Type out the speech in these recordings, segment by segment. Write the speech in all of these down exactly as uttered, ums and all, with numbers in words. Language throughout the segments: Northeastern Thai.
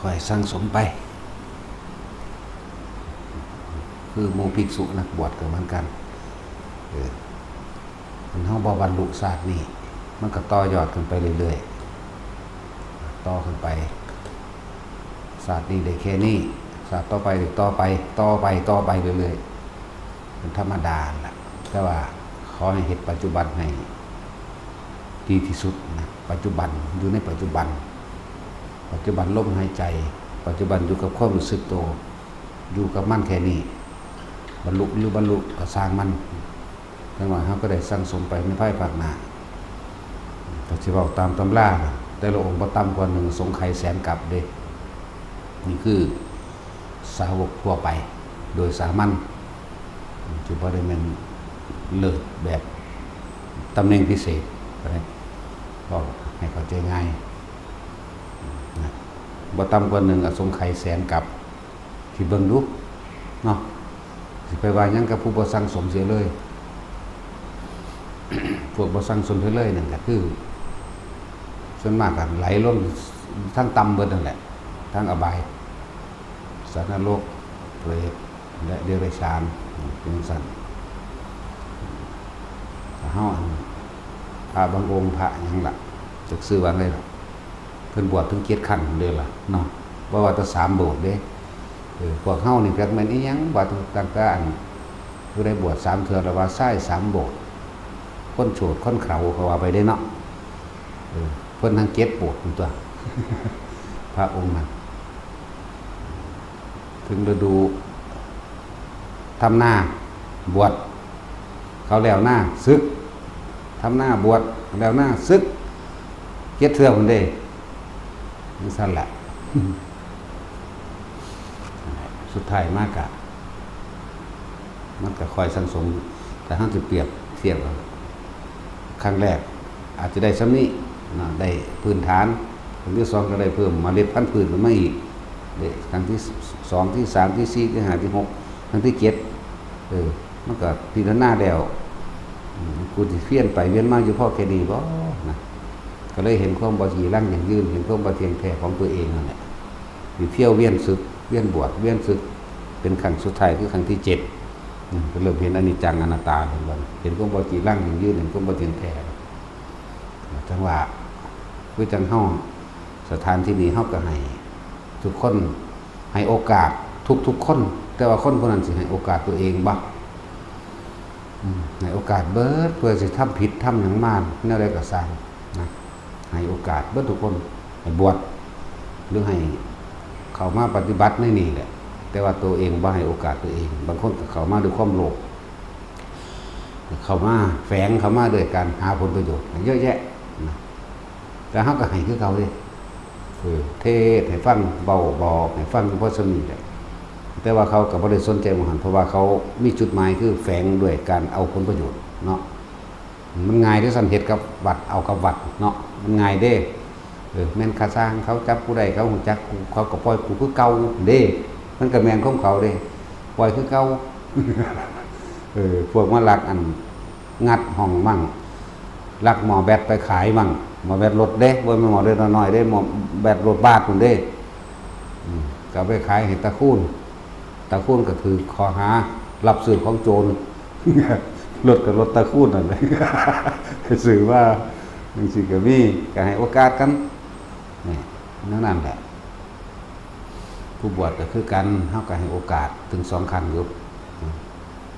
ค่อยๆสั่งสมไป คือหมู่ภิกษุนักบวชก็เหมือนกัน เออ มันเฮาบ่บรรลุชาตินี้ มันก็ต่อยอดขึ้นไปเรื่อยๆ ต่อขึ้นไป ชาตินี้ได้แค่นี้ ชาติต่อไปได้ต่อไป ต่อไป ต่อไปเรื่อยๆ เป็นธรรมดาล่ะ แต่ว่าขอให้เฮ็ดปัจจุบันให้ดีที่สุดนะ ปัจจุบัน อยู่ในปัจจุบัน ปัจจุบันลมหายใจ ปัจจุบันอยู่กับความรู้สึกตัว อยู่กับมันแค่นี้ บรรลุหรือบรรลุก็ช่างมัน แต่ว่าเฮาก็ได้สั่งสมไปในภายภาคหน้า ก็สิเว้าตามตำรา แต่ละองค์บ่ต่ำกว่าหนึ่งอสงไขยแสนกัปเด้ นี่คือสาวกทั่วไป โดยสามัญ สิบ่ได้แม่นเลิศแบบตำแหน่งพิเศษ ก็ได้ เว้าให้เข้าใจง่าย นะ บ่ต่ำกว่าหนึ่งอสงไขยแสนกัป คิดเบิ่งดู เนาะ สิไปว่าหยังกับผู้บ่สั่งสมเสียเลย พวกบ่สั่งสมเสียเลยนั่นก็คือ ส่วนมากก็ไหลลงทางต่ำเบิดนั่นแหละ ทางอบาย สัตว์นรก เปรต และเดรัจฉาน เป็นจั่งซั้น ถ้าเฮาอัน พระบางองค์ พระหยังล่ะ จักชื่อว่าไงล่ะ เพิ่นบวชถึงเจ็ดครั้งเด้ล่ะเนาะ บ่ว่าแต่สามโบสถ์เด้ เออ พวกเฮานี่จักแม่นอิหยัง ว่าตั้งแต่อัน ผู้ใดบวชสามเทื่อแล้วว่าชายสามโบสถ์ คนโฉดคนเขลาเขาว่าไปเด้เนาะ เออ เพิ่นทั้งเจ็ดโบสถ์พู้นตั๊ว พระองค์นั้น ถึงฤดูทำนา บวช เขาแล้วนา สึก ทำนา บวช แล้วนา สึก เจ็ดเทื่อพู้นเด้ จั่งซั้นแหละ สุดท้ายมากะ มันก็ค่อยสั่งสม แต่เฮาสิเปรียบเทียบกัน ครั้งแรกอาจจะได้ส่ำนี้นะ ได้พื้นฐาน ครั้งที่สองก็ได้เพิ่มเมล็ดพันธุ์พืชขึ้นมาอีก ได้ครั้งที่สอง ที่สาม ที่สี่ ที่ห้า ที่หก ครั้งที่เจ็ด เออ มันก็พิจารณาแล้ว อืม กูสิเวียนไปเวียนมาอยู่พอแค่นี้บ่นะ ก็เลยเห็นความบ่จีรังยั่งยืน เห็นความบ่เที่ยงแท้ของตัวเองนั่นแหละ อยู่เที่ยวเวียนสึก เวียนบวช เวียนสึก เป็นครั้งสุดท้ายคือครั้งที่เจ็ด อืม ก็เริ่มเห็นอนิจจังอนัตตา เห็นบ่ เห็นความบ่จีรังยั่งยืน เห็นความบ่เที่ยงแท้ จั่งว่า คือจั่งเฮา สถานที่นี้เฮาก็ให้ทุกคน ให้โอกาสทุกๆคน แต่ว่าคนผู้นั้นสิให้โอกาสตัวเองบ่ อืม ให้โอกาสเบิด เพื่อสิทำผิดทำหยังมา แนวใดก็ซ่างนะ ให้โอกาสเบิดทุกคน ให้บวช หรือให้เข้ามาปฏิบัติในนี่แหละ แต่ว่าตัวเองบ่ให้โอกาสตัวเอง บางคนก็เข้ามาด้วยความโลภ เข้ามา แฝงเข้ามาด้วยการหาผลประโยชน์ เยอะแยะนะ แต่เฮาก็ให้คือเก่าเด้ เออ เทศน์ให้ฟัง เว้าบอกให้ฟัง พอส่ำนี้แหละ แต่ว่าเขาก็บ่ได้สนใจหม่องหั้น เพราะว่าเขามีจุดหมายคือแฝงด้วยการเอาผลประโยชน์เนาะ มันง่ายเด้ ซั่นเฮ็ดกับวัด เอากับวัดเนาะ มันง่ายเด้ เออ แม่นข้าซ่าง เขาจับกูได้ เขาฮู้จักกู เขาก็ปล่อยกูคือเก่าเด้ มันก็แม่นของเขาเด้ ปล่อยคือเก่า เออ พวกมาลักอัน งัดห้องมั่ง ลักหม้อแบตไปขายมั่ง หม้อแบตรถเด้ บ่แม่นหม้อแบตน้อยๆเด้ หม้อแบตรถบาสพู้นเด้ อืม ก็เอาไปขายให้ตาคูณ ตาคูณก็ถืกข้อหารับซื้อของโจร รถก็รถตาคูณนั่นแหละ ซื้อมาจั่งซี้ก็มี ก็ให้โอกาสกัน นี่ แนวนั้นแหละ ผู้บวชก็คือกัน เฮาก็ให้โอกาสถึงสองครั้งอยู่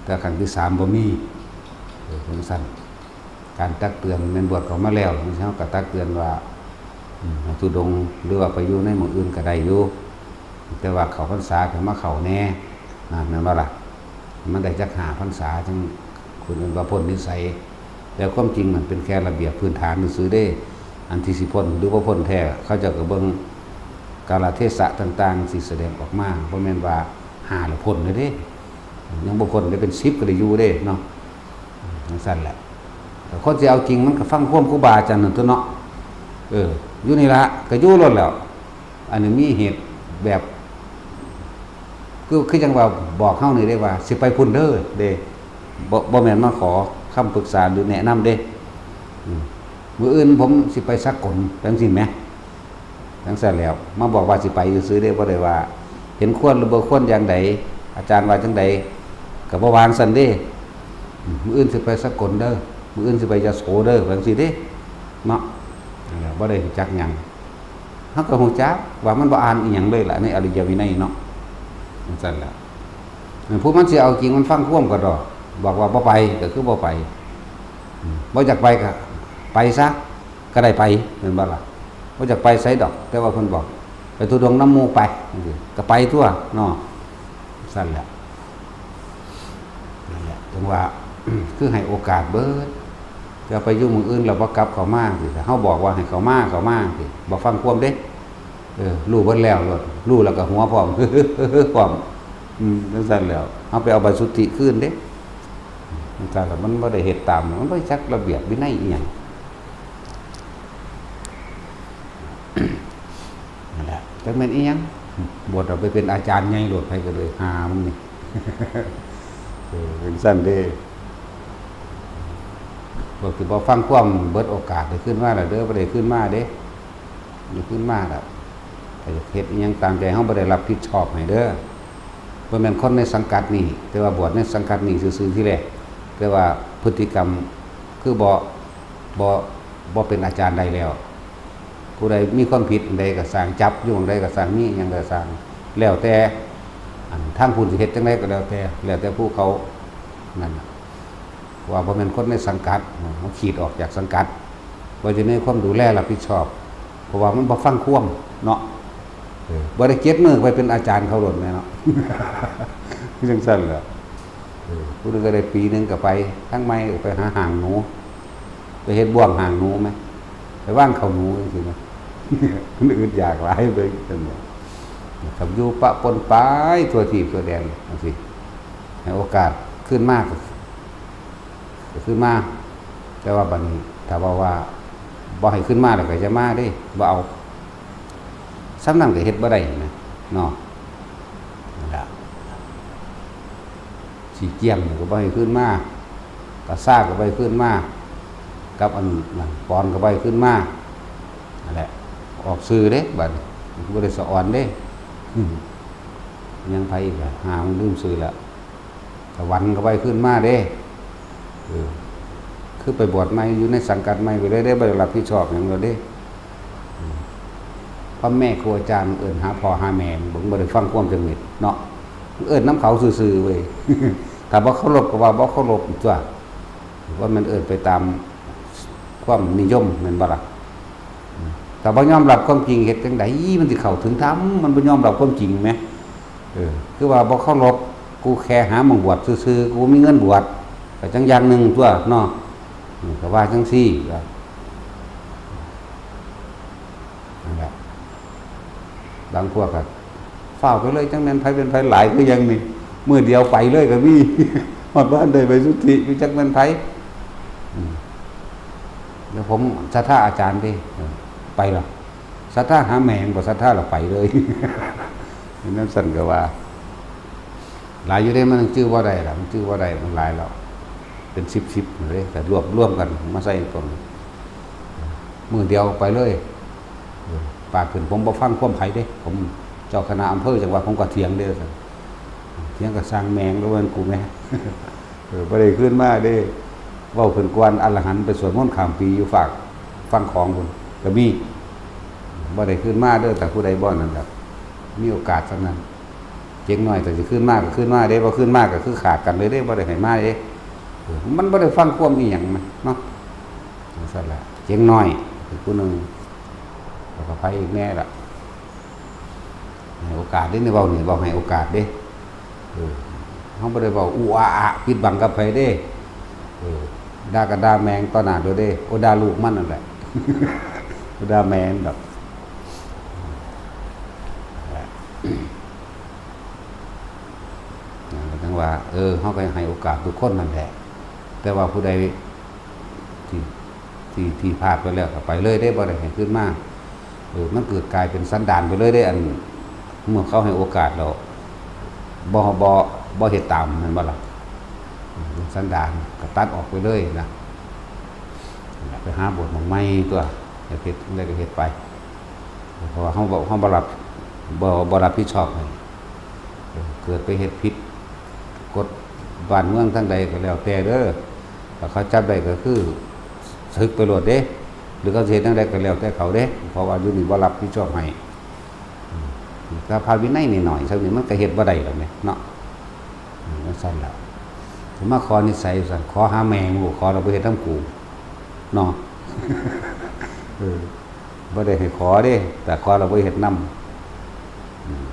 แต่ครั้งที่สามบ่มี เออ จั่งซั้น การตักเตือน แม่นบวชเข้ามาแล้ว เฮาก็ตักเตือนว่า อืม ให้ธุดงค์ หรือว่าไปอยู่ในหม่องอื่นก็ได้อยู่ แต่ว่าเข้าพรรษาก็มาเข้าแหน่ นะ แม่นบ่ล่ะ มันได้จักห้าพรรษา จั่ง คนอื่นว่าพ้นนิสัย แต่ความจริงมันเป็นแค่ระเบียบพื้นฐานซื่อๆเด้ อันที่สิพ้นหรือบ่พ้นแท้ เขาเจ้าก็เบิ่งกาลเทศะต่างๆ สิแสดงออกมา บ่แม่นว่าห้าแล้วพ้นเลยเด้ ยังบ่พ้นได้เป็นสิบก็ได้อยู่เด้เนาะ จั่งซั้นแหละ แต่คนสิเอาจริงมันก็ฟังความครูบาอาจารย์นั่นตั๊วเนาะ เออ อยู่นี่ละ ก็อยู่โลดแล้ว อันนี้มีเหตุแบบ คือ คือจั่งว่าบอกเฮานี่เด้ว่า สิไปพุ้นเด้อ เด้ บ่ บ่แม่นมาขอคำปรึกษาหรือแนะนำเด้ อืม มื้ออื่นผมสิไปสากล จั่งซี้แหม จั่งซั้นแหล้ว มาบอกว่าสิไปซื่อๆเด้ บ่ได้ว่าเห็นควรหรือบ่ควรอย่างใด อาจารย์ว่าจั่งใด ก็บ่ว่าจั่งซั้นเด้ อืม มื้ออื่นสิไปสกลเด้อ มื้ออื่นสิไปยโสเด้อ ว่าจั่งซี้เด้ เนาะ นั่นแหละ บ่ได้รู้จักหยัง เฮาก็รู้จักว่ามันบ่อ่านอิหยังเลยล่ะ ในอริยวินัยเนาะ จั่งซั้นแหละ ผู้มันสิเอาจริงมันฟังความก็ดอก บอกว่าบ่ไปก็คือบ่ไป อืม บ่อยากไปก็ไปซะ ก็ได้ไป แม่นบ่ล่ะ บ่อยากไปไสดอก แต่ว่าเพิ่นบอก ไปธุดงค์นำหมู่ไป จั่งซี้ ก็ไปตั๊วเนาะ ซั้นแหละ นั่นแหละ จั่งว่า คือให้โอกาสเบิด จะไปอยู่หม่องอื่นแล้วบ่กลับเข้ามาจั่งซี้ เฮาบอกว่าให้เข้ามา เข้ามาจั่งซี้ บ่ฟังความเด้ เออ รู้เบิดแล้วโลด รู้แล้วก็หัวพร้อม พร้อม อืม จั่งซั้นแหล้ว เฮาไปเอาใบสุทธิคืนเด้ จั่งซั้นแหละ มันบ่ได้เฮ็ดตาม มันบ่ได้จักระเบียบวินัยอิหยัง นั่นแหละ จักแม่นอิหยัง บวชเอาไปเป็นอาจารย์ใหญ่โลด ไผก็เลย หามึงนี่ เออ จั่งซั้นเด้ พวกที่บ่ฟังความ เบิดโอกาสได้คืนมาแล้วเด้อ บ่ได้คืนมาเด้ ได้คืนมาแล้ว ถ้าอยากเฮ็ดอิหยังตามใจเฮา บ่ได้รับผิดชอบให้เด้อ บ่แม่นคนในสังกัดนี้ แต่ว่าบวชในสังกัดนี้ซื่อๆทีแรก แต่ว่าพฤติกรรมคือบ่ บ่ บ่เป็นอาจารย์ได้แล้ว ผู้ใดมีความผิดอันใดก็ซ่าง จับอยู่อันใดก็ซ่าง มีอิหยังก็ซ่าง แล้วแต่ อันทางผู้สิเฮ็ดจั่งใดก็แล้วแต่ แล้วแต่ผู้เขานั่นน่ะ เพราะว่าบ่แม่นคนในสังกัด เฮาขีดออกจากสังกัด บ่อยู่ในความดูแลรับผิดชอบ เพราะว่ามันบ่ฟังความเนาะ เออ บ่ได้เก็บมือไปเป็นอาจารย์เขาโลดแม่เนาะ จั่งซั้นแหละ เออ ผู้หนึ่งก็ได้ปีหนึ่งก็ไป ทั้งไม่ก็ไปหาหางหนู ไปเฮ็ดบ่วงหางหนูไหม ไปว่างเขาหนูจั่งซี้นะ มันอึดอยากหลายไปจั่งซี้ กับอยู่ปะปนไปทั่วทีปทั่วแดนจั่งซี้ ให้โอกาสคืนมาก็ ก็คืนมา แต่ว่าบัดนี้ถ้าว่า ว่าบ่ให้คืนมาแล้วก็อย่ามาเด้ บ่เอา ส่ำนั้นก็เฮ็ดบ่ได้นะ เนาะ นั่นล่ะ สิเกี้ยงนี่ก็บ่ให้คืนมา ตาซ่าก็บ่ให้คืนมา กับอันนั้นปอนก็บ่ให้คืนมา นั่นแหละ ออกซื่อเด้ บัดนี้ บ่ได้สะออนเด้ อืม ยังไผอีกล่ะ หามันลืมซื่อแล้ว ตะวันก็บ่ให้คืนมาเด้ เออ คือไปบวชใหม่อยู่ในสังกัดใหม่ไปเลยเด้ บ่ได้รับผิดชอบหยังเลยเด้ อืม พ่อแม่ครูอาจารย์เอิ้นหาพ่อหาแม่ บ่ บ่ได้ฟังความจักเม็ดเนาะ เอิ้นนำเขาซื่อๆเว้ย ถ้าบ่เคารพก็ว่าบ่เคารพตั๊ว ว่ามันเอิ้นไปตามความนิยมแม่นบ่ล่ะ อืม ถ้าบ่ยอมรับความจริงเฮ็ดจั่งใดมันสิเข้าถึงธรรม มันบ่ยอมรับความจริงแหม เออ คือว่าบ่เคารพ กูแค่หาหม่องบวชซื่อๆ กูบ่มีเงินบวช ก็จั่งอย่างหนึ่งตั๊วเนาะ อืม ก็ว่าจั่งซี้ ก็ นั่นแหละ บางพวกก็ฟ้าวไปเลย จั่งแม่นไผเป็นไผ หลายคือหยังนี่ มื้อเดียวไปเลยก็มี ฮอดบ้านได้ใบสุทธิอยู่ จักแม่นไผ อืม แล้วผมศรัทธาอาจารย์เด้ เออ ไปล่ะ ศรัทธาหาแม่งบ่ศรัทธาแล้วไปเลย นั่นซั่นก็ว่า หลายอยู่เด้ มันจื่อบ่ได้ล่ะ มันจื่อบ่ได้ มันหลายแล้ว เป็นสิบๆเลย ก็รวบรวมกันมาใส่ตรง มื้อเดียวไปเลย เออ ปากขึ้น ผมบ่ฟังความไผเด้ ผมเจ้าคณะอำเภอจั่งว่า ผมก็เถียงเด้ เถียงก็ซ่างแม่ง แล้วมันกูแม่ เออ บ่ได้คืนมาเด้ เว้าขึ้นก่อนอรหันต์ไปสวดมนต์ข้ามปีอยู่ฝากฝั่งของพุ้น ก็มี บ่ได้คืนมาเด้อ แต่ผู้ใดบ่นั่นก็มีโอกาสเท่านั้น เด็กน้อยแต่สิคืนมาก็คืนมาเด้ บ่คืนมาก็คือขาดกันเลยเด้ บ่ได้ให้มาเด้ เออ มันบ่ได้ฟังความอีหยังนะเนาะ จั่งซั้นล่ะ เด็กน้อยคือผู้หนึ่ง แล้วก็ไผอีกแน่ล่ะ ให้โอกาสเด้ นี่เว้านี่ เว้าให้โอกาสเด้ เออ เฮาบ่ได้เว้าอู้อาอะปิดบังกับไผเด้ เออ ด่าก็ด่าแม่งต่อหน้าโลดเด้ โอ้ ด่าลูกมันนั่นแหละ ด่าแม่งดอก นั่นแหละ จั่งว่า เออ เฮาก็ให้โอกาสทุกคนนั่นแหละ แต่ว่าผู้ใดที่ ที่ ที่พลาดไปแล้วก็ไปเลยเด้ บ่ได้ให้คืนมา เออ มันเกิดกลายเป็นสันดานไปเลยเด้ อัน เมื่อเขาให้โอกาสแล้ว บ่ บ่ บ่เฮ็ดตาม แม่นบ่ล่ะ อืม เป็นสันดาน ก็ตัดออกไปเลยนะ ไปหาบวชหม่องใหม่ตั๊ว อยากเฮ็ดจั่งใดก็เฮ็ดไป เพราะว่าเฮาบ่ เฮาบ่รับ บ่ บ่รับผิดชอบให้ เออ เกิดไปเฮ็ดผิดกฎบ้านเมืองทางใดก็แล้วแต่เด้อ ถ้าเขาจับได้ก็คือสึกไปโลดเด้ หรือเขาสิเฮ็ดจั่งใดก็แล้วแต่เขาเด้ เพราะว่าอยู่นี่บ่รับผิดชอบให้ อืม ถ้าพระวินัยน้อยๆ ส่ำนี้มันก็เฮ็ดบ่ได้แล้วแหมเนาะ อืม จั่งซั่นล่ะ สิมาขอนิสัยซั่น ขอหาแม่งลูก ขอแล้วบ่เฮ็ดนำกู เนาะ เออ บ่ได้ให้ขอเด้ แต่ขอแล้วบ่เฮ็ดนำ อืม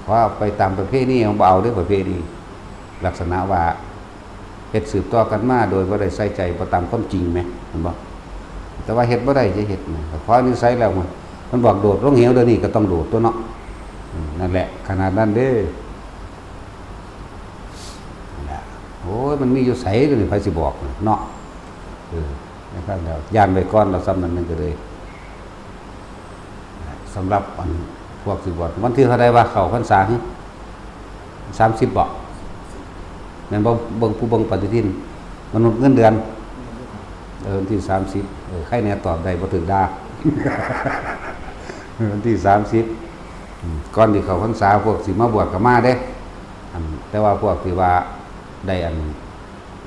ขอไปตามประเพณี บ่เอาเด้อประเพณี ลักษณะว่าเฮ็ดสืบต่อกันมาโดยบ่ได้ใส่ใจ บ่ตามความจริงแหม เห็นบ่ แต่ว่าเฮ็ดบ่ได้จะเฮ็ดหยัง ขอนิสัยแล้วมัน มันบอกโดดลงเหวเดี๋ยวนี้ก็ต้องโดดตั๊วเนาะ อืม นั่นแหละ ขนาดนั้นเด้อ นั่นแหละ โอ้ย มันมีอยู่ไสเดี๋ยวนี้ ไผสิบอกเนาะ เออ นะครับ แล้ว ย้านไว้ก่อน แล้วส่ำนั้นหนึ่งก็เลย สำหรับอันพวกสิบวช วันที่เท่าใดวะ เข้าพรรษาหึ สามสิบบ่ แม่นบ่ เบิ่ง ผู้เบิ่งปฏิทิน มนุษย์เงินเดือน เออ วันที่สามสิบ เออ ใครแหน่ตอบได้ บ่ถูกด่า เออ วันที่สามสิบ อืม ก่อนที่เข้าพรรษา พวกสิมาบวชก็มาเด้ อัน แต่ว่าพวกที่ว่าได้อัน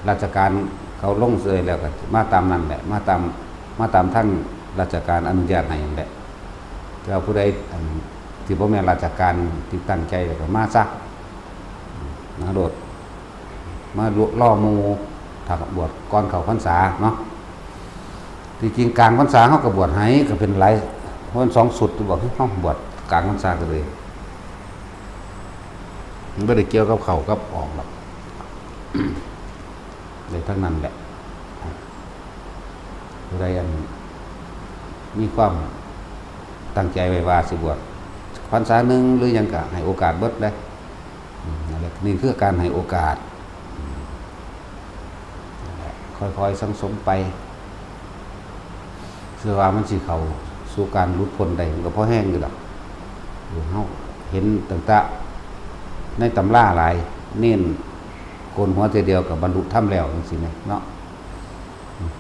ราชการเขาลงเสยแล้วก็มาตามนั้นแหละ มาตาม มาตามทางราชการอนุญาตให้นั่นแหละ แต่ว่าผู้ใดอันที่บ่แม่นราชการที่ตั้งใจแล้วก็มาซะ มาโลด มาล่อหมู่ ถ้าบวชก่อนเข้าพรรษาเนาะ ที่จริงกลางพรรษาเฮาก็บวชให้ ก็เป็นหลาย เพราะมันสองชุด ที่บอกให้เฮาบวชกลางพรรษาก็เลย มันบ่ได้เกี่ยวกับเข้ากับออกหรอก ได้ทั้งนั้นแหละ ผู้ใดอันมีความตั้งใจไว้ว่าสิบวชพรรษาหนึ่งหรือหยังก็ให้โอกาสเบิดเลย อืม นั่นแหละ นี่คือการให้โอกาส อืม นั่นแหละ ค่อยๆสั่งสมไป เชื่อว่ามันสิเข้าสู่การหลุดพ้นได้ มันก็พอแฮงอยู่ดอก เออ เฮาเห็นตั้งแต่ในตำราหลาย เณรโกนหัวเทื่อเดียวก็บรรลุธรรมแล้วจั่งซี้แหมเนาะ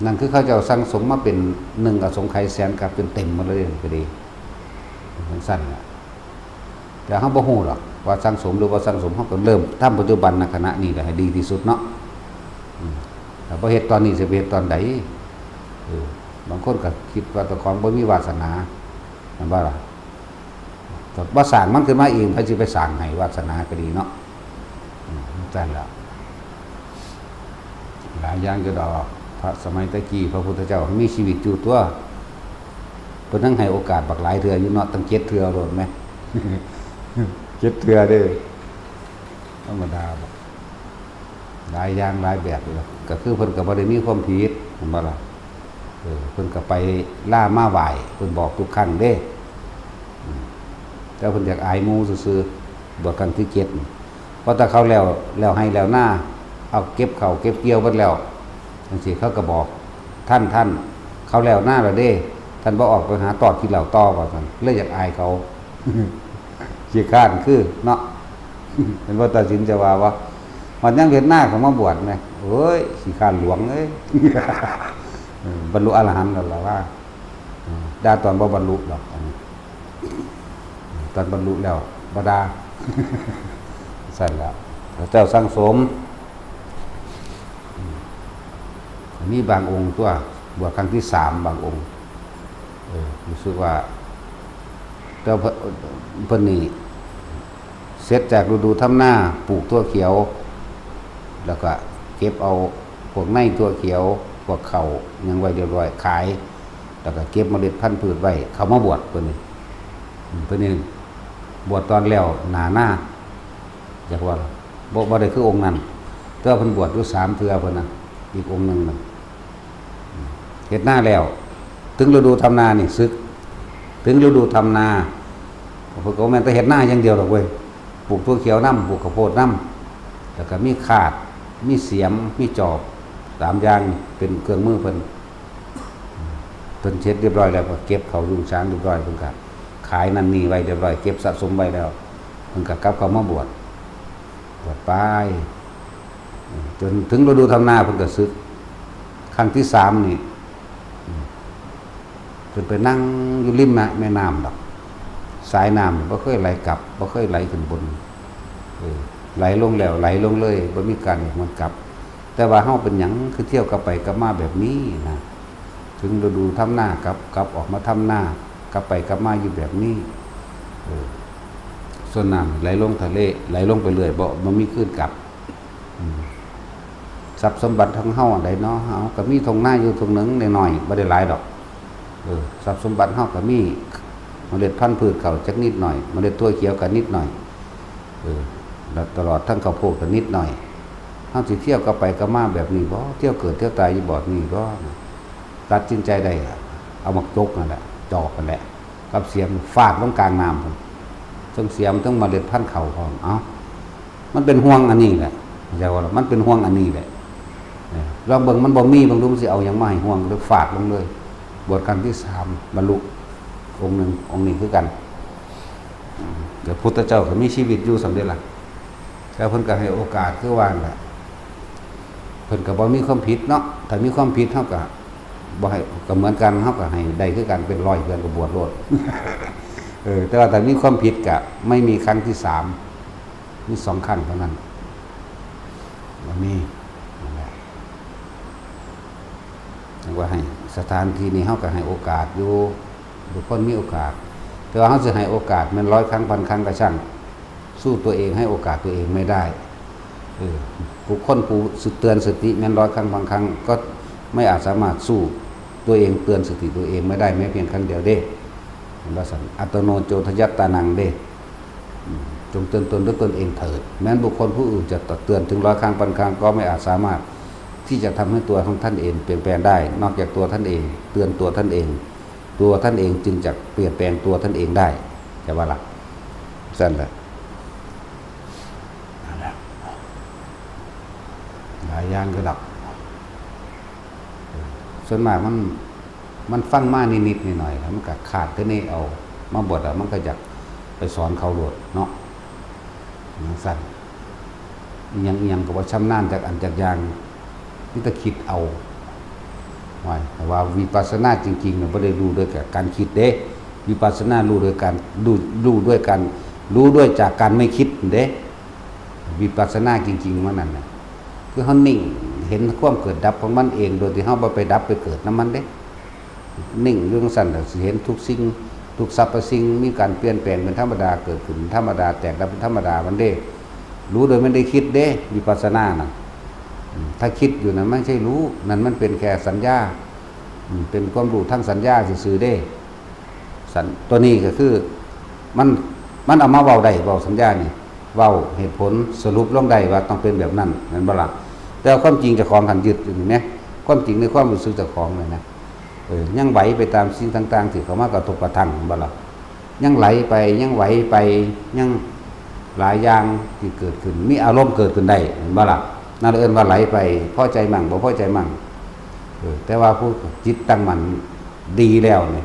นั่นคือเขาเจ้าสั่งสมมาเป็นหนึ่งอสงไขยแสนกัปจนเต็มหมดเลยก็ดี จั่งซั่นล่ะ แต่เฮาบ่ฮู้ดอกว่าสั่งสมหรือบ่สั่งสม เฮาก็เริ่มทำปัจจุบัน ณ ขณะนี้ล่ะให้ดีที่สุดเนาะ อืม ถ้าบ่เฮ็ดตอนนี้สิไปเฮ็ดตอนใด เออ บางคนก็คิดว่าเจ้าของบ่มีวาสนา แม่นบ่ล่ะ ก็บ่สร้างมันขึ้นมาเอง ไผสิไปสร้างให้ วาสนาก็ดีเนาะ อืม จั่งซั่นล่ะ หลายอย่างอยู่ดอก พระสมัยแต่กี้ พระพุทธเจ้ามีชีวิตอยู่ตั๊ว เพิ่นยังให้โอกาสบักหลายเทื่ออยู่เนาะ ตั้งเจ็ดเทื่อโลดแหม เจ็ดเทื่อเด้ ธรรมดาบ่ หลายอย่างหลายแบบอยู่ดอก ก็คือเพิ่นก็บ่ได้มีความผิด แม่นบ่ล่ะ เออ เพิ่นก็ไปลามาไหว้ เพิ่นบอกทุกครั้งเด้ อืม แต่เพิ่นอยากอายหมู่ซื่อๆ บวชครั้งที่เจ็ดนี่ เพราะถ้าเขาแล้ว แล้วไฮ่แล้วนา เอาเก็บข้าวเก็บเกี่ยวเบิดแล้ว จั่งซี้เขาก็บอก "ท่าน ท่าน เขาแล้วนาแล้วเด้ ท่านบ่ออกไปหาตอดกินเหล้าต่อ" ว่าซั่น เลยอยากอายเขา ขี้คร้านคือเนาะ เห็นบ่ ตาสินจะว่าบ่ ฮอดยามเฮ็ดนาเขามาบวชแหม โอ้ย ขี้คร้านหลวงเอ้ย เออ บรรลุอรหันต์แล้วล่ะว่า เออ ด่าตอนบ่บรรลุดอก อันนี้ ตอนบรรลุแล้วบ่ด่า ซั่นล่ะ พระเจ้าสั่งสม อืม มีบางองค์ตั๊ว บวชครั้งที่สามบางองค์ เออ รู้สึกว่า แต่เพิ่น เพิ่นนี่ เสร็จจากฤดูทำนา ปลูกถั่วเขียว แล้วก็เก็บเอาพวกในถั่วเขียว พวกข้าวหยังไว้เรียบร้อย ขาย แล้วก็เก็บเมล็ดพันธุ์พืชไว้ เข้ามาบวชเพิ่นนี่ อืม เพิ่นนี่บวชตอนแล้วหน้านา จักว่าบ่ บ่ได้คือองค์นั้น แต่ว่าเพิ่นบวชอยู่สามเทื่อเพิ่นน่ะ อีกองค์หนึ่งน่ะ อืม เฮ็ดนาแล้ว ถึงฤดูทำนานี่สึก ถึงฤดูทำนา เพิ่นก็บ่แม่นแต่เฮ็ดนาอย่างเดียวดอกเว้ย ปลูกถั่วเขียวนำ ปลูกข้าวโพดนำ แล้วก็มีคาด มีเสียม มีจอบ สามอย่างเป็นเครื่องมือเพิ่น เพิ่นเฮ็ดเรียบร้อยแล้วก็เก็บเข้ายุ้งฉางเรียบร้อย เพิ่นก็ขายนั่นนี่ไว้เรียบร้อย เก็บสะสมไว้แล้ว เพิ่นก็กลับเข้ามาบวช บวชไป จนถึงฤดูทำนาเพิ่นก็สึก ครั้งที่สามนี่ เพิ่นไปนั่งอยู่ริมแม่ แม่น้ำดอก สายน้ำบ่เคยไหลกลับ บ่เคยไหลขึ้นบน เออ ไหลลงแล้วไหลลงเลย บ่มีการหวนกลับ แต่ว่าเฮาเป็นหยังคือเที่ยวกลับไปกลับมาแบบนี้นะ ถึงฤดูทำนากลับ กลับออกมาทำนา กลับไปกลับมาอยู่แบบนี้ เออ ส่วนน้ำไหลลงทะเล ไหลลงไปเรื่อย บ่ บ่มีคืนกลับ อืม ทรัพย์สมบัติของเฮาอันใดเนาะ เฮาก็มีท่งนาอยู่ท่งหนึ่งน้อยๆ บ่ได้หลายดอก เออ ทรัพย์สมบัติเฮาก็มี เมล็ดพันธุ์พืชข้าวจักนิดหน่อย เมล็ดถั่วเขียวก็นิดหน่อย เออ แล้วตลอดทั้งข้าวโพดก็นิดหน่อย เฮาสิเที่ยวกลับไปกลับมาแบบนี้บ่ เที่ยวเกิดเที่ยวตายอยู่แบบนี้บ่ ตัดสินใจได้อะ เอาหมากจกนั่นแหละ จอบนั่นแหละ กับเสียมฟาดลงกลางน้ำพุ้น ทั้งเสียมทั้งเมล็ดพันธุ์ข้าวพร้อม เอ้า มันเป็นห่วงอันนี้แหละ เข้าใจบ่ล่ะ มันเป็นห่วงอันนี้แหละ เออ ลองเบิ่งมันบ่มี เบิ่งดูมันสิเอาหยังมาให้ห่วง หรือฟาดลงเลย บวชครั้งที่สาม บรรลุ องค์หนึ่ง องค์นี้คือกัน อืม แต่พุทธเจ้าก็มีชีวิตอยู่ส่ำเด้ล่ะ แล้วเพิ่นก็ให้โอกาสคือว่านั่นแหละ เพิ่นก็บ่มีความผิดเนาะ ถ้ามีความผิดเฮาก็บ่ให้ ก็เหมือนกัน เฮาก็ให้ได้คือกัน เป็นร้อยเทื่อก็บวชโลด เออ แต่ว่าถ้ามีความผิดก็ไม่มีครั้งที่สาม มีสองครั้งเท่านั้น บ่มี นั่นแหละ จั่งว่าให้ สถานที่นี้เฮาก็ให้โอกาสอยู่ ทุกคนมีโอกาส แต่ว่าเฮาสิให้โอกาสแม่นร้อยครั้งพันครั้งก็ช่าง สู้ตัวเองให้โอกาสตัวเองไม่ได้ เออ บุคคลผู้เตือนสติแม้นร้อยครั้งพันครั้ง ก็ไม่อาจสามารถสู้ตัวเองเตือนสติตัวเองไม่ได้แม้เพียงครั้งเดียวเด้ เห็นบ่ซั่น อัตโนโจทยัตตานังเด้ อืม จงเตือนตนด้วยตนเองเถิด แม้นบุคคลผู้อื่นจะตักเตือนถึงร้อยครั้งพันครั้ง ก็ไม่อาจสามารถที่จะทำให้ตัวของท่านเองเปลี่ยนแปลงได้ นอกจากตัวท่านเอง เตือนตัวท่านเอง ตัวท่านเองจึงจะเปลี่ยนแปลงตัวท่านเองได้ ใช่ปะล่ะ ซั่นแหละ นั่นแหละ หลายอย่างคือดอก ส่วนมากมัน มันฟังมานิดๆหน่อยๆ แล้วมันก็ขาดคือนี่เอามาบวชแล้วมันก็อยากไปสอนเขาโลดเนาะ จั่งซั่น อิหยังอิหยังก็บ่ชำนาญจักอันจักอย่าง มีแต่คิดเอา ว่า แต่ว่าวิปัสสนาจริงๆน่ะบ่ได้รู้ด้วยกับการคิดเด้ วิปัสสนารู้ด้วยการ รู้ รู้ด้วยการ รู้ด้วยจากการไม่คิดเด้ วิปัสสนาจริงๆมันนั่นน่ะ คือเฮานิ่ง เห็นความเกิดดับของมันเอง โดยที่เฮาบ่ไปดับไปเกิดนำมันเด้ นิ่งอยู่จั่งซั่นน่ะ สิเห็นทุกสิ่ง ทุกสรรพสิ่ง มีการเปลี่ยนแปลงเป็นธรรมดา เกิดขึ้นเป็นธรรมดา แตกดับเป็นธรรมดามันเด้ รู้โดยไม่ได้คิดเด้ วิปัสสนาน่ะ อืม ถ้าคิดอยู่นั้นไม่ใช่รู้ นั่นมันเป็นแค่สัญญา อืม เป็นความรู้ทางสัญญาซื่อๆเด้ สัญ- ตัวนี้ก็คือ มัน มันเอามาเว้าได้ เว้าสัญญานี่ เว้าเหตุผล สรุปลงได้ว่าต้องเป็นแบบนั้น แม่นบ่ล่ะ แต่ว่าความจริงเจ้าของหั้นยึดอยู่นี่แหม ความจริงในความรู้สึกเจ้าของเลยนะ เออ ยังไหวไปตามสิ่งต่างๆที่เข้ามากระทบกระทั่ง แม่นบ่ล่ะ ยังไหลไป ยังไหวไป ยังหลายอย่างที่เกิดขึ้น มีอารมณ์เกิดขึ้นได้ แม่นบ่ล่ะ นั่นเอิ้นว่าไหลไป พอใจมั่ง บ่พอใจมั่ง เออ แต่ว่าผู้จิตตั้งมั่นดีแล้วนี่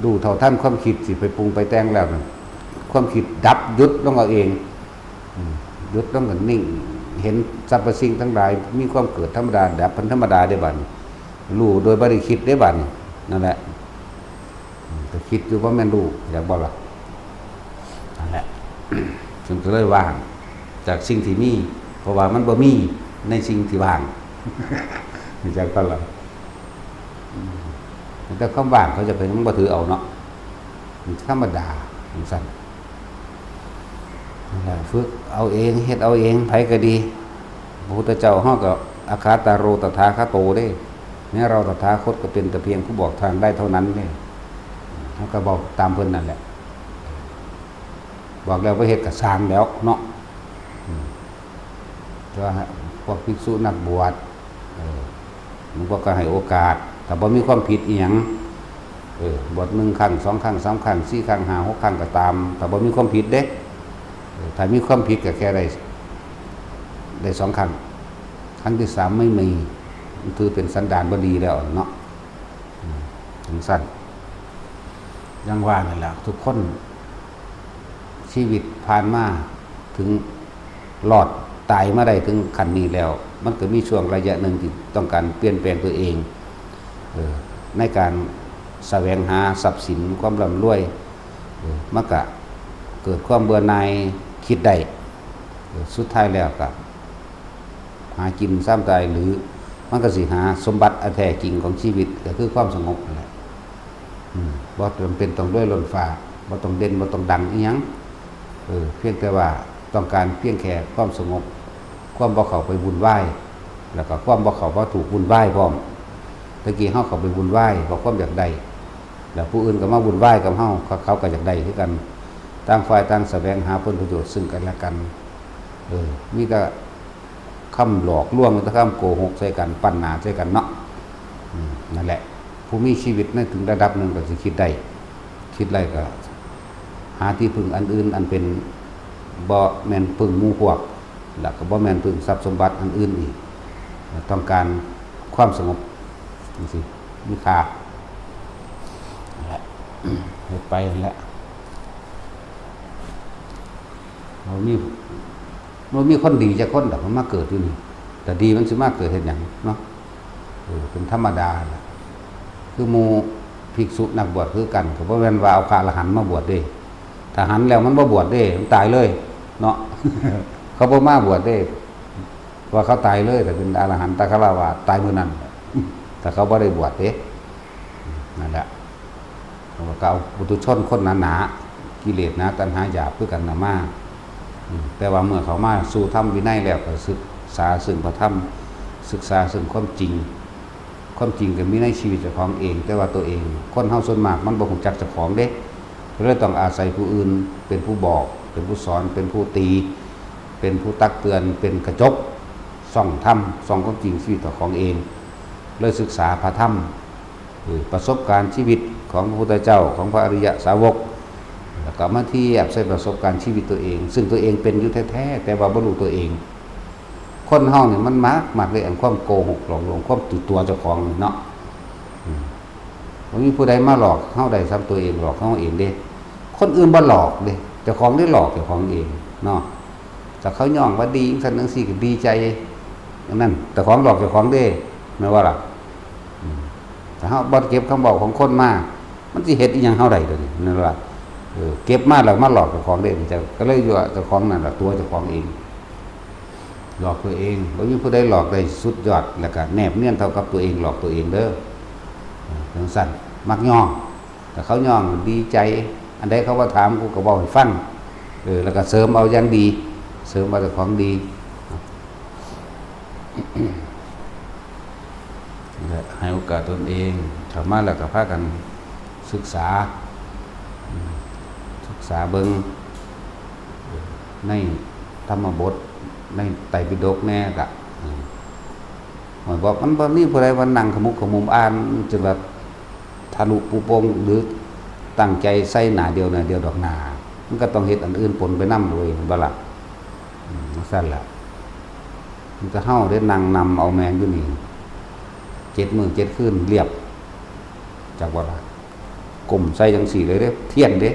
รู้เท่าทันความคิดสิไปปรุงไปแต่งแล้วนั่น ความคิดดับหยุดลงเอาเอง อืม หยุดลงก็นิ่ง เห็นสรรพสิ่งทั้งหลายมีความเกิดธรรมดา ดับเป็นธรรมดาได้บัดนี้ รู้โดยบ่ได้คิดได้บัดนี้ นั่นแหละ อืม ก็คิดอยู่ว่าแม่นรู้ อยากบ่ล่ะ นั่นแหละ ซึ่งก็เลยว่างจากสิ่งที่มี เพราะว่ามันบ่มีในสิ่งที่ว่าง รู้จักบ่ล่ะ อืม แต่ความว่างเขาจะไปมันบ่ถือเอาเนาะ มันธรรมดา จั่งซั่น นั่นแหละ ฝึกเอาเอง เฮ็ดเอาเอง ไผก็ดี พระพุทธเจ้าเฮาก็ อัฏฐาโต ตถาคโต เด้ แม้เราตถาคตก็เป็นแต่เพียงผู้บอกทางได้เท่านั้นเด้ เฮาก็บอกตามเพิ่นนั่นแหละ บอกแล้วบ่เฮ็ดก็ซ่างแล้วเนาะ อืม แต่ว่าพวกภิกษุนักบวช เออ หลวงพ่อก็ให้โอกาส ถ้าบ่มีความผิดอีหยัง เออ บวชหนึ่งครั้ง สองครั้ง สามครั้ง สี่ครั้ง ห้า หกครั้งก็ตาม ถ้าบ่มีความผิดเด้ เออ ถ้ามีความผิดก็แค่ได้ ได้สองครั้ง ครั้งที่สามไม่มี มันถือเป็นสันดานบ่ดีแล้วเนาะ อืม จั่งซั่น อย่างว่านั่นแหละ ทุกคน ชีวิตผ่านมาถึงรอดตายมาได้ถึงขั้นนี้แล้ว มันก็มีช่วงระยะหนึ่งที่ต้องการเปลี่ยนแปลงตัวเอง เออ ในการแสวงหาทรัพย์สิน ความร่ำรวย มันก็เกิดความเบื่อหน่าย คิดได้ เออ สุดท้ายแล้วก็หากินซ้ำตาย หรือมันก็สิหาสมบัติอันแท้จริงของชีวิต ก็คือความสงบนั่นแหละ อืม บ่จำเป็นต้องรวยล้นฟ้า บ่ต้องเด่น บ่ต้องดังอิหยัง เออ เพียงแต่ว่าต้องการเพียงแค่ความสงบ ความบ่เข้าไปวุ่นวาย แล้วก็ความบ่เข้าบ่ถูกวุ่นวายพร้อม ตะกี้เฮาเข้าไปวุ่นวายเพราะความอยากได้ แล้วผู้อื่นก็มาวุ่นวายกับเฮา เขา เขาก็อยากได้คือกัน ต่างฝ่ายต่างแสวงหาผลประโยชน์ซึ่งกันและกัน เออ มีแต่คำหลอกลวง มีแต่คำโกหกใส่กัน ปั้นหน้าใส่กันเนาะ อืม นั่นแหละ ผู้มีชีวิตในถึงระดับหนึ่งก็สิคิดได้ คิดได้ก็หาที่พึ่งอันอื่นอันเป็นบ่แม่นพึ่งหมู่พวก แล้วก็บ่แม่นพึ่งทรัพย์สมบัติอันอื่นอีก ต้องการความสงบจังซี้ มีค่า นั่นแหละ เฮ็ดไปนั่นแหละ บ่มี บ่มีคนดีจักคนดอก มันมาเกิดอยู่นี่ แต่ดีมันสิมาเกิดเฮ็ดหยังเนาะ เออ เป็นธรรมดาล่ะ คือหมู่ภิกษุนักบวชคือกัน ก็บ่แม่นว่าเอาพระอรหันต์มาบวชเด้ ถ้าหันแล้วมันบ่บวชเด้ มันตายเลยเนาะ เขาบ่มาบวชเด้ ว่าเขาตายเลย ถ้าเป็นอรหันตคฤหาสน์ตายมื้อนั้น ถ้าเขาบ่ได้บวชเด้ นั่นแหละ แล้วก็เอาปุถุชนคนหนาๆ กิเลสหนาตัณหาหยาบคือกันน่ะมา อืม แต่ว่าเมื่อเขามาสู่ธรรมวินัยแล้วก็ศึกษาซึ่งพระธรรม ศึกษาซึ่งความจริง ความจริงก็มีในชีวิตเจ้าของเอง แต่ว่าตัวเอง คนเฮาส่วนมากมันบ่รู้จักเจ้าของเด้ ก็เลยต้องอาศัยผู้อื่นเป็นผู้บอก เป็นผู้สอน เป็นผู้ตี เป็นผู้ตักเตือน เป็นกระจก ส่องธรรม ส่องความจริงชีวิตเจ้าของเอง เลยศึกษาพระธรรม เออ ประสบการณ์ชีวิตของพระพุทธเจ้า ของพระอริยสาวก แล้วก็มาเทียบใส่ประสบการณ์ชีวิตตัวเอง ซึ่งตัวเองเป็นอยู่แท้ๆ แต่ว่าบ่รู้ตัวเอง คนเฮานี่มันมัก มักเรื่องความโกหกหลอกลวง ความถือตัวเจ้าของนี่เนาะ อืม บ่มีผู้ใดมาหลอกเฮาได้ส่ำตัวเองหลอกเฮาเองเด้ คนอื่นบ่หลอกเด้ เจ้าของได้หลอกเจ้าของเองเนาะ ถ้าเขาย่องว่าดีจังซั่นจังซี่ก็ดีใจ อันนั้นเจ้าของหลอกเจ้าของเด้ แม่นบ่ล่ะ อืม ถ้าเฮาบ่เก็บคำเว้าของคนมา มันสิเฮ็ดอิหยังเฮาได้เดี๋ยวนี้ แม่นบ่ล่ะ เออ เก็บมาแล้วมาหลอกเจ้าของเด้ เจ้า ก็เลยว่าเจ้าของนั่นล่ะตัวเจ้าของเอง หลอกตัวเอง บ่มีผู้ใดหลอกได้สุดยอด แล้วก็แนบเนียนเท่ากับตัวเองหลอกตัวเองเด้อ เออ จังซั่น มักย่อง ถ้าเขาย่องดีใจ อันใดเขาว่าถามกูก็เว้าให้ฟัง เออ แล้วก็เสริมเอาอย่างดี เสริมเอาแต่ของดี และให้โอกาสตนเอง เข้ามาแล้วก็พากันศึกษา อืม ศึกษาเบิ่ง ในธรรมบท ในไตรปิฎกแน่กะ อืม หมายบอกมันบ่มีผู้ใดว่านั่งขมุกขมุมอ่านจนว่าทะลุปูโป่ง หรือตั้งใจใส่หน้าเดียวหน้าเดียวดอกหนา มันก็ต้องเฮ็ดอันอื่นปนไปนำด้วย แม่นบ่ล่ะ อืม จั่งซั่นล่ะ มันก็เฮาได้นั่งนำเอาแม่นอยู่นี่ เจ็ดมื้อเจ็ดคืนเรียบ จักบ่ล่ะ ก้มใส่จังซี่เลยเด้ เทียนเด้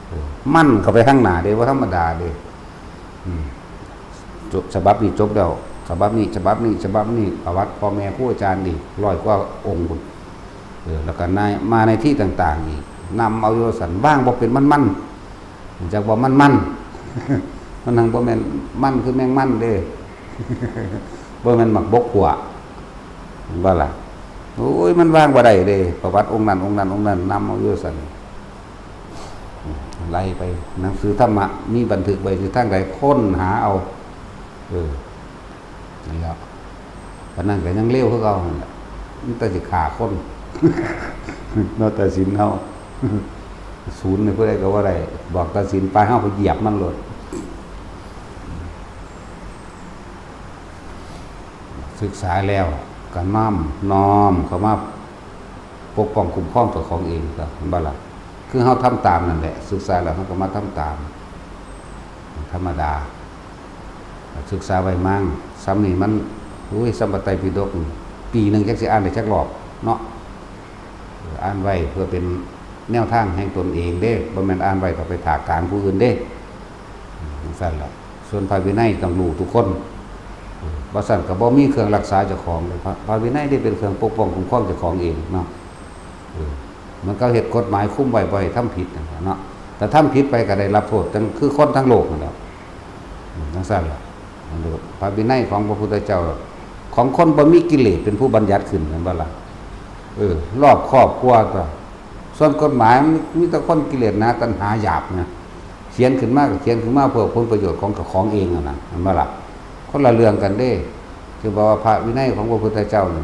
เออ มันเข้าไปข้างหน้าเด้ บ่ธรรมดาเด้ อืม จบ ฉบับนี้จบแล้ว ฉบับนี้ ฉบับนี้ ฉบับนี้ ประวัติพ่อแม่ครูอาจารย์อีกร้อยกว่าองค์พุ้น เออ แล้วก็ใน มาในที่ต่างๆอีก นำเอาอยู่ซั่น วางบ่เป็นมันๆ จักว่ามันๆ มันหังบ่แม่นมันคือแมงมันเด้ บ่แม่นหมากบกขั่ว ว่าล่ะ โอ้ย มันวางบ่ได้เด้ ประวัติองค์นั้น องค์นั้น องค์นั้น นำเอาอยู่ซั่น ไล่ไป หนังสือธรรมะ มีบันทึกไว้อยู่ทางใด ค้นหาเอา เออ นั่นแหละ ปานนั้นก็ยังเลวคือเก่าหั่นแหละ มันแต่สิฆ่าคน เนาะ ตัดสินเฮา ศูนย์นี่ผู้ใดก็บ่ได้ บอกตัดสินไป เฮาไปเหยียบมันโลด ศึกษาแล้วก็น้อม น้อมเข้ามาปกป้องคุ้มครองเจ้าของเอง ก็เห็นบ่ล่ะ คือเฮาทำตามนั่นแหละ ศึกษาแล้วเฮาก็มาทำตาม ธรรมดา ศึกษาไว้มั่ง ส่ำนี่มัน โอ้ย ส่ำพระไตรปิฎกนี่ ปีหนึ่งจักสิอ่านได้จักรอบเนาะ เออ อ่านไว้เพื่อเป็นแนวทางแห่งตนเองเด้ บ่แม่นอ่านไว้ก็ไปถากถางผู้อื่นเด้ จั่งซั่นล่ะ ส่วนพระวินัยต้องรู้ทุกคน เออ บ่ซั้นก็บ่มีเครื่องรักษาเจ้าของเลย พระ พระวินัยนี่เป็นเครื่องปกป้องคุ้มครองเจ้าของเองเนาะ เออ มันก็เฮ็ดกฎหมายคุมไว้บ่ให้ทำผิดนั่นแหละเนาะ แต่ทำผิดไปก็ได้รับโทษจั่งคือคนทั้งโลกนั่นแหละ อืม จั่งซั่นล่ะ พระวินัยของพระพุทธเจ้า ของคนบ่มีกิเลสเป็นผู้บัญญัติขึ้น แม่นบ่ล่ะ เออ รอบคอบกว่าตัว ส่วนกฎหมายมันมีแต่คนกิเลสหนา ตัณหาหยาบนะ เขียนขึ้นมาก็เขียนขึ้นมาเพื่อผลประโยชน์ของเจ้าของเองนั่นน่ะ แม่นบ่ล่ะ คนละเรื่องกันเด้ คือบอกว่าพระวินัยของพระพุทธเจ้านี่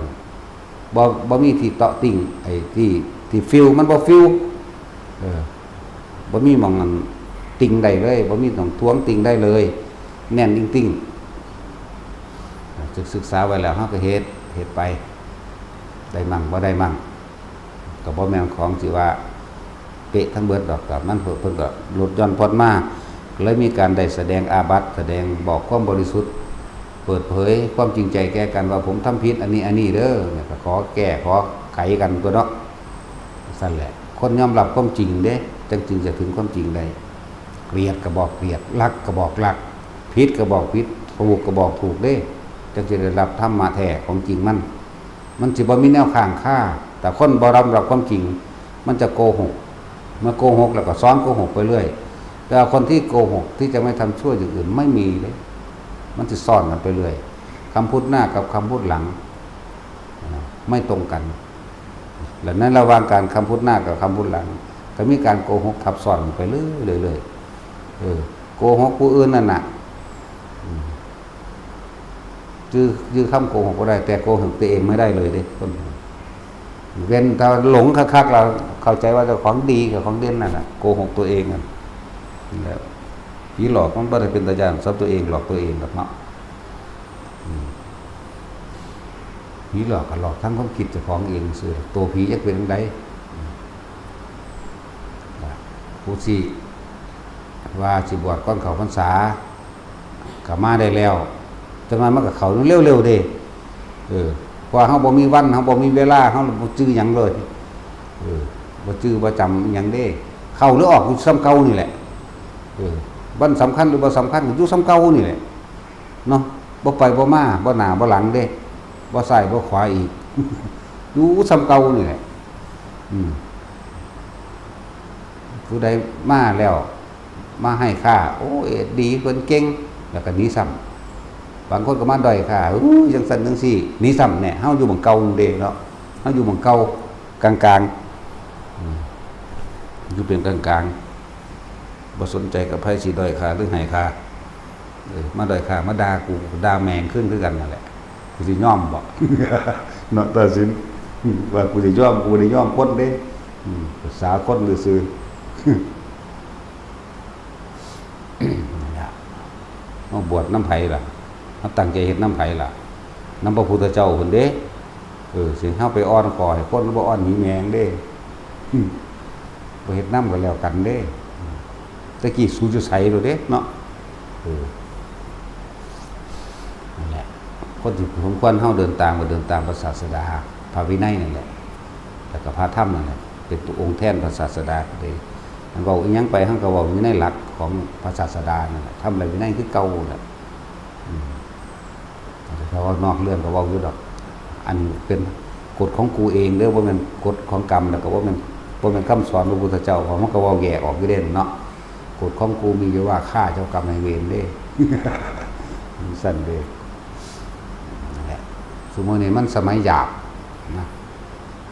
บ่ บ่มีที่เตาะติ่ง ไอ้ที่ ที่ฟิว มันบ่ฟิว เออ บ่มีหม่องอันติ่งได้เลย บ่มีหม่องท้วงติ่งได้เลย แน่นติ่งๆ ศึก ศึกษาไว้แล้ว เฮาก็เฮ็ด เฮ็ดไป ได้มั่ง บ่ได้มั่ง ก็บ่แม่นของสิว่า เป๊ะทั้งเบิดดอก ก็มันเพิ่น เพิ่นก็ลดหย่อนผ่อนมา ก็เลยมีการได้แสดงอาบัติ แสดงบอกความบริสุทธิ์ เปิดเผยความจริงใจแก่กันว่า "ผมทำผิดอันนี้ อันนี้เด้อ" เนี่ย ก็ขอแก้ ขอไขกันตั๊วเนาะ ซั่นแหละ คนยอมรับความจริงเด้ จั่งจึงจะถึงความจริงได้ เกลียดก็บอกเกลียด รักก็บอกรัก ผิดก็บอกผิด ถูกก็บอกถูกเด้ จั่งสิได้รับธรรมะแท้ของจริงมัน มันสิบ่มีแนวค้างคา แต่คนบ่ยอมรับความจริง มันจะโกหก เมื่อโกหกแล้วก็ซ้อนโกหกไปเรื่อย แต่คนที่โกหกที่จะไม่ทำชั่วอย่างอื่นไม่มีเลย มันจะซ้อนกันไปเรื่อย คำพูดหน้ากับคำพูดหลัง ไม่ตรงกัน และในระหว่างการคำพูดหน้ากับคำพูดหลัง ก็มีการโกหกทับซ้อนไปเรื่อยๆ เออ โกหกผู้อื่นนั่นน่ะ อืม จื่อ จื่อคำโกหกบ่ได้ แต่โกหกตัวเองไม่ได้เลยเด้ คน เว้นแต่หลงคักๆ แล้วเข้าใจว่าเจ้าของดีกับของเด่นนั่นน่ะ โกหกตัวเองนั่นแหละ ผีหลอกมันบ่ได้เป็นตาย้าน สำหรับตัวเองหลอกตัวเองดอกเนาะ อืม ผีหลอกก็หลอกทั้งความคิดเจ้าของเองซื่อ ตัวผีจักเป็นจั่งใด อืม ผู้สิว่าสิบวชก่อนเข้าพรรษา ก็มาได้แล้ว จั่งนั้นมันก็เข้าเร็วๆ เด้ เออ เพราะว่าเฮาบ่มีวัน เฮาบ่มีเวลา เฮาบ่จื่อหยังเลย เออ บ่จื่อบ่จำหยังเด้ เข้าหรือออกอยู่ส่ำเก่านี่แหละ เออ วันสำคัญหรือบ่สำคัญก็อยู่ส่ำเก่านี่แหละ เนาะ บ่ไปบ่มา บ่หน้าบ่หลังเด้ บ่ซ้ายบ่ขวาอีก อยู่ส่ำเก่านี่แหละ อืม ผู้ใดมาแล้ว มาให้ค่า โอ้ย ดี เพิ่นเก่ง แล้วก็หนีซ้ำ บางคนก็มาด้อยค่า อู้ จั่งซั้นจั่งซี้ หนีซ้ำ แหน่ เฮาอยู่หม่องเก่าเด้เนาะ เฮาอยู่หม่องเก่า กลางๆ อืม อยู่เป็นกลางๆ บ่สนใจกับไผสิด้อยค่าหรือให้ค่า เออ มาด้อยค่า มาด่ากู ด่าแม่งคืนคือกันนั่นแหละ กูสิยอมบ่ เนาะ ตัดสิน ว่ากูสิยอม กูบ่ได้ยอมคนเด้ อืม ภาษาคนซื่อๆ นั่นล่ะ มาบวชนำไผล่ะ มาตั้งใจเฮ็ดนำไผล่ะ นำพระพุทธเจ้าพุ้นเด้ เออ สิเฮาไปอ้อนขอให้คน บ่อ้อนหีแมงเด้ อืม บ่เฮ็ดนำก็แล้วกันเด้ อืม แต่กี้สูอยู่ไสโลดเด้เนาะ เออ นั่นแหละ คนที่สมควรเฮาเดินตามก็เดินตามพระศาสดา พระวินัยนั่นแหละ แล้วก็พระธรรมนั่นแหละ เป็นตัวองค์แทนพระศาสดาก็เลย มันเว้าอิหยังไป เฮาก็เว้าอยู่ในหลักของพระศาสดานั่นแหละ ธรรมและวินัยคือเก่าแหละ อืม แต่ว่านอกเรื่องก็เว้าอยู่ดอก อันเป็นกฎของกูเองเด้อ บ่แม่นกฎของกรรม แล้วก็บ่แม่น บ่แม่นคำสอนพระพุทธเจ้า เพราะมันก็เว้าแยกออกอยู่เด้เนาะ กฎของกูมีอยู่ว่าฆ่าเจ้ากรรมนายเวรเด้ มันซั่นเด้ นั่นแหละ ซุมื้อนี้มันสมัยหยาบนะ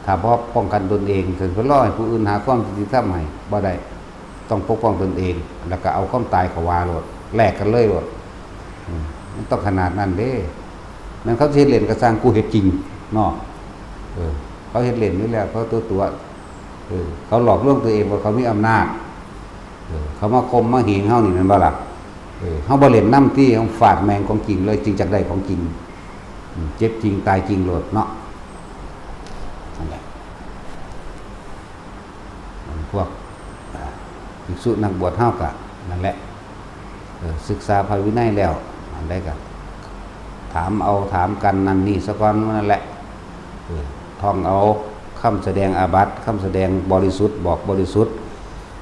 ถ้าบ่ป้องกันตนเอง ถึงไปรอให้ผู้อื่นหาความยุติธรรมให้ บ่ได้ ต้องปกป้องตนเอง แล้วก็เอาความตายเข้าว่าโลด แลกกันเลยโลด อืม มันต้องขนาดนั้นเด้ แม่นเขาสิเฮ็ดเล่นก็ซ่าง กูเฮ็ดจริงเนาะ เออ เขาเฮ็ดเล่นอยู่แล้ว เขาตั๋วๆ เออ เขาหลอกลวงตัวเองว่าเขามีอำนาจ เออ เขามาข่มมาเหงเฮานี่แม่นบ่ล่ะ เออ เฮาบ่เล่นนำติ เฮาฟาดแม่งของจริงเลย จึงจักได้ของจริง อืม เจ็บจริงตายจริงโลดเนาะ นั่นแหละ พวก อ่า ภิกษุนักบวชเฮาก็นั่นแหละ เออ ศึกษาพระวินัยแล้ว อันใดก็ถามเอาถามกันนั่นนี่ซะก่อน นั่นแหละ เออ ท่องเอาคำแสดงอาบัติ คำแสดงบริสุทธิ์ บอกบริสุทธิ์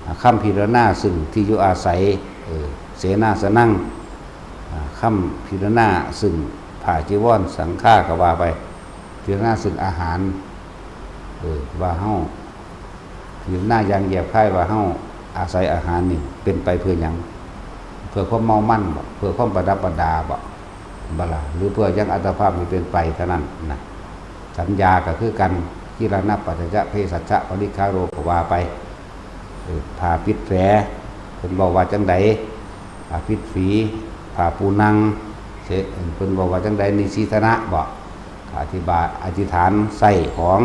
อ่า คำพิจารณาซึ่งที่อยู่อาศัย เออ เสนาสนัง อ่า คำพิจารณาซึ่งผ้าจีวร สังฆาก็ว่าไป พิจารณาซึ่งอาหาร เออ ว่าเฮา พิจารณาอย่างแยบคายว่าเฮา อาศัยอาหารนี่เป็นไปเพื่อหยัง เพื่อความเมามันบ่ เพื่อความประดับประดาบ่ บ่ล่ะ หรือเพื่อยังอัตภาพที่เป็นไปเท่านั้นนะ สัญญาก็คือกัน กิรณปัจจยะเภสัชชะปริคาโรก็ว่าไป เออ ผ้าปิดแผล เพิ่นบอกว่าจังใด ผ้าปิดฝี ผ้าปูนัง เสร็จ เพิ่นบอกว่าจังใด นิสีทนะบ่ อธิบาย อธิษฐานใส่ของ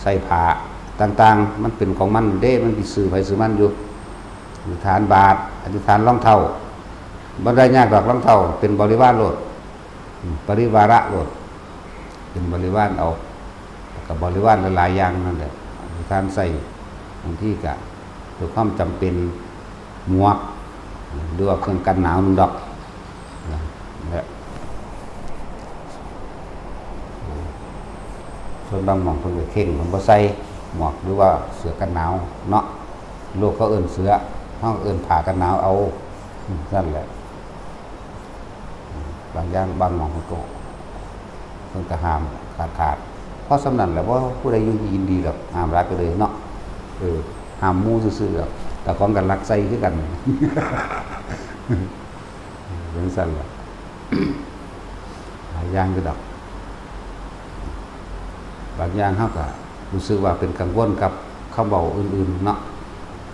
ใส่ผ้าต่างๆ มันเป็นของมันเด้ มันเป็นสื่อไผสื่อมันอยู่ อธิษฐานบาท อธิษฐานรองเท้า บ่ได้ยากดอกรองเท้า เป็นบริวารโลด อืม ปริวาระโลด เป็นบริวารเอา แล้วก็บริวารหลายๆอย่างนั่นแหละ อธิษฐานใส่ บางทีก็เพื่อความจำเป็น หมวก หรือว่าเครื่องกันหนาวนั่นดอก นะ และ ส่วนบางหม่องเพิ่นก็เข่ง เพิ่นบ่ใส่หมวก หรือว่าเสื้อกันหนาวเนาะ โลกเขาเอิ้นเสื้อ เฮาเอิ้นผ้ากันหนาวเอา อืม นั่นแหละ บางอย่างบางหม่องเพิ่นก็ เพิ่นก็ห้ามขาดขาด เพราะส่ำนั้นแหละ บ่ผู้ใดอยู่ดีกินดีดอก ห้ามหลายไปเลยเนาะ เออ ห้ามหมู่ซื่อๆดอก แต่ของกันลักใส่คือกัน เป็นซั่นล่ะ หลายอย่างอยู่ดอก บางอย่างเฮาก็รู้สึกว่าเป็นกังวลกับคำเว้าอื่นๆเนาะ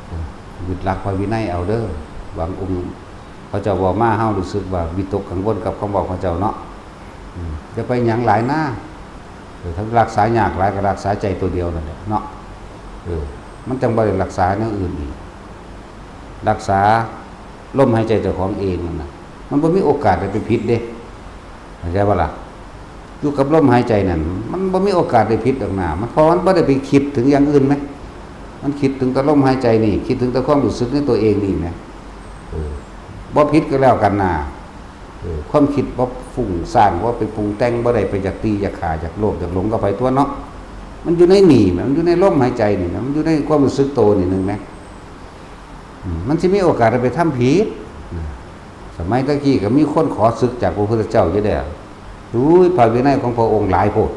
เออ ยึดหลักพระวินัยเอาเด้อ บางองค์เขาเจ้าเว้ามา เฮารู้สึกว่าวิตกกังวลกับคำเว้าเขาเจ้าเนาะ อืม อย่าไปหยังหลายนะ เออ ถ้ารักษายากหลายก็รักษาใจตัวเดียวนั่นแหละเนาะ เออ มันจั่งบ่ได้รักษาแนวอื่นอีก รักษาลมหายใจเจ้าของเองนั่นน่ะ มันบ่มีโอกาสได้ไปผิดเด้ เข้าใจบ่ล่ะ อยู่กับลมหายใจนั่น มันบ่มีโอกาสได้ผิดดอกนะ มัน เพราะมันบ่ได้ไปคิดถึงอย่างอื่นไหม มันคิดถึงแต่ลมหายใจนี่ คิดถึงแต่ความรู้สึกในตัวเองนี่ไหม เออ บ่ผิดก็แล้วกันนะ เออ ความคิดบ่ฟุ้งซ่าน บ่ไปปรุงแต่ง บ่ได้ไปอยากตี อยากฆ่า อยากโลภ อยากหลงกับไผตั่วเนาะ มันอยู่ในนี่แหม มันอยู่ในลมหายใจนี่แหม มันอยู่ในความรู้สึกโตนี่นึงแหม อืม มันสิมีโอกาสได้ไปทำผิด สมัยตะกี้ก็มีคนขอสึกจากพระพุทธเจ้าอยู่เด้อ อุ้ย พระวินัยของพระองค์หลายโพด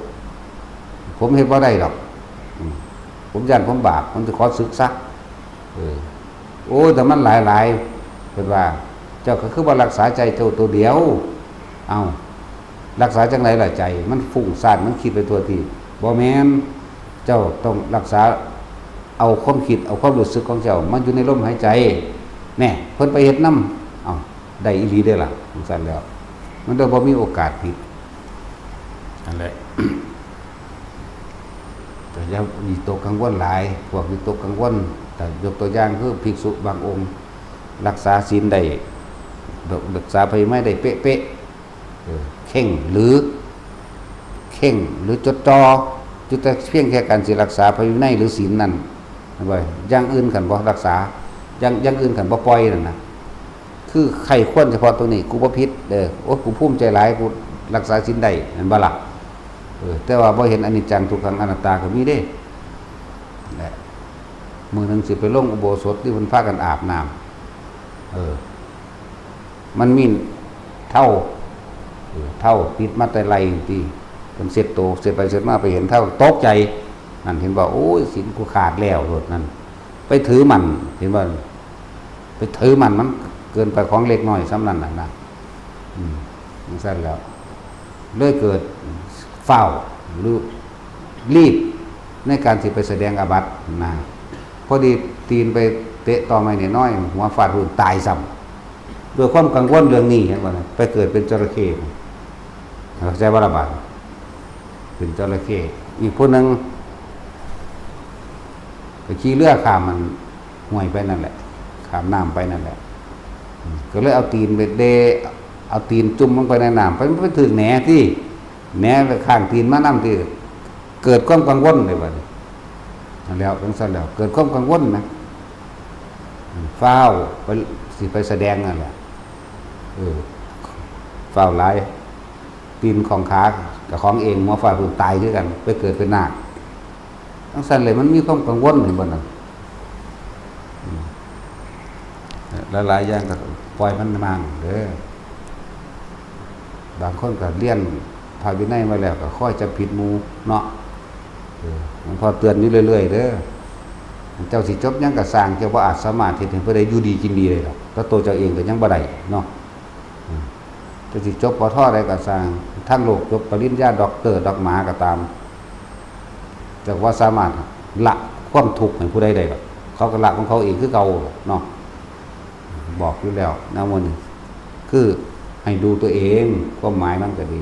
ผมเฮ็ดบ่ได้ดอก อืม ผมย้านผมบาป ผมสิขอสึกซะ เออ โอ้ย แต่มันหลายๆ เพิ่นว่า เจ้าก็คือบ่รักษาใจเจ้าตัวเดียว เอ้า รักษาจั่งใดล่ะใจ มันฟุ้งซ่าน มันคิดไปทั่วที่ บ่แม่น เจ้าต้องรักษา เอาความคิด เอาความรู้สึกของเจ้า มันอยู่ในลมหายใจ แน่ เพิ่นไปเฮ็ดนำ เอ้า ได้อีหลีเด้อล่ะ จั่งซั้นแล้ว มันเลยบ่มีโอกาสผิด นั่นแหละ แต่อย่าวิตกกังวลหลาย พวกวิตกกังวล แต่ยกตัวอย่างคือภิกษุบางองค์ รักษาศีลได้ รักษาพระวินัยได้เป๊ะๆ เออ เคร่งหรือ เคร่งหรือจดจ่อ อยู่แต่เพียงแค่การสิรักษาพระวินัยหรือศีลนั่น เห็นบ่ อย่างอื่นคันบ่รักษา อย่าง อย่างอื่นคันบ่ปล่อยนั่นนะ คือใคร่ครวญเฉพาะตรงนี้ กูบ่ผิด เด้อ โอ้ กูภูมิใจหลาย กูรักษาศีลได้ แม่นบ่ล่ะ เออ แต่ว่าบ่เห็นอนิจจังทุกขังอนัตตาก็มีเด้ และมื้อหนึ่งสิไปลงอุโบสถที่เพิ่นพากันอาบน้ำ เออ มันมีเถ้า เออ เถ้าติดมาแต่ไหล่ติ เพิ่นเช็ดโต เช็ดไปเช็ดมาไปเห็นเถ้า ตกใจ นั่นเห็นบ่ โอ้ย ศีลกูขาดแล้วโลดนั่น ไปถือมัน เห็นบ่ ไปถือมัน มันเกินไปของเล็กน้อยส่ำนั้นน่ะนะ อืม จั่งซั้นแล้ว เลยเกิดฟ้าวหรือรีบในการสิไปแสดงอาบัตินะ พอดีตีนไปเตะตอไม้น้อยๆ หัวฟาดพื้นตายซ้ำ ด้วยความกังวลเรื่องนี้ เห็นบ่นะ ไปเกิดเป็นจระเข้ เข้าใจบ่ล่ะบาด เป็นจระเข้ อีกผู้หนึ่ง ก็ขี่เรือข้ามมันห้วยไปนั่นแหละ ข้ามน้ำไปนั่นแหละ อืม ก็เลยเอาตีนไปเดะ เอาตีนจุ่มลงไปในน้ำ ไป มันไปถืกแหติ แหไปข้างตีนมานำติ เกิดความกังวลเลยบัดนี้ นั่นแหล้ว จั่งซั้นแล้ว เกิดความกังวลนะ อืม ฟ้าวไป สิไปแสดงนั่นแหละ เออ ฟ้าวหลาย ตีนของขากับของเอง หัวฟาดพื้นตายคือกัน ไปเกิดเป็นนาค จั่งซั้นเลย มันมีความกังวล เห็นบ่นั่น อืม หลายๆอย่างก็ปล่อยมันมั่งเด้อ บางคนก็เรียนพระวินัยมาแล้วก็คอยจับผิดหมู่เนาะ เออ หลวงพ่อเตือนอยู่เรื่อยๆเด้อ เจ้าสิจบหยังก็ซ่าง เจ้าบ่อาจสามารถเฮ็ดให้ผู้ใดอยู่ดีกินดีได้ดอก แต่ตัวเจ้าเองก็ยังบ่ได้เนาะ อืม เจ้าสิจบ ป.ท. ใดก็ซ่าง ทางโลกจบปริญญาด็อกเตอร์ ด็อกหมาก็ตาม เจ้าบ่สามารถละความทุกข์ให้ผู้ใดได้ดอก เขาก็ละของเขาเองคือเก่าเนาะ บอกอยู่แล้วนะ มื้อนี้คือให้ดูตัวเอง ความหมายมันก็ดี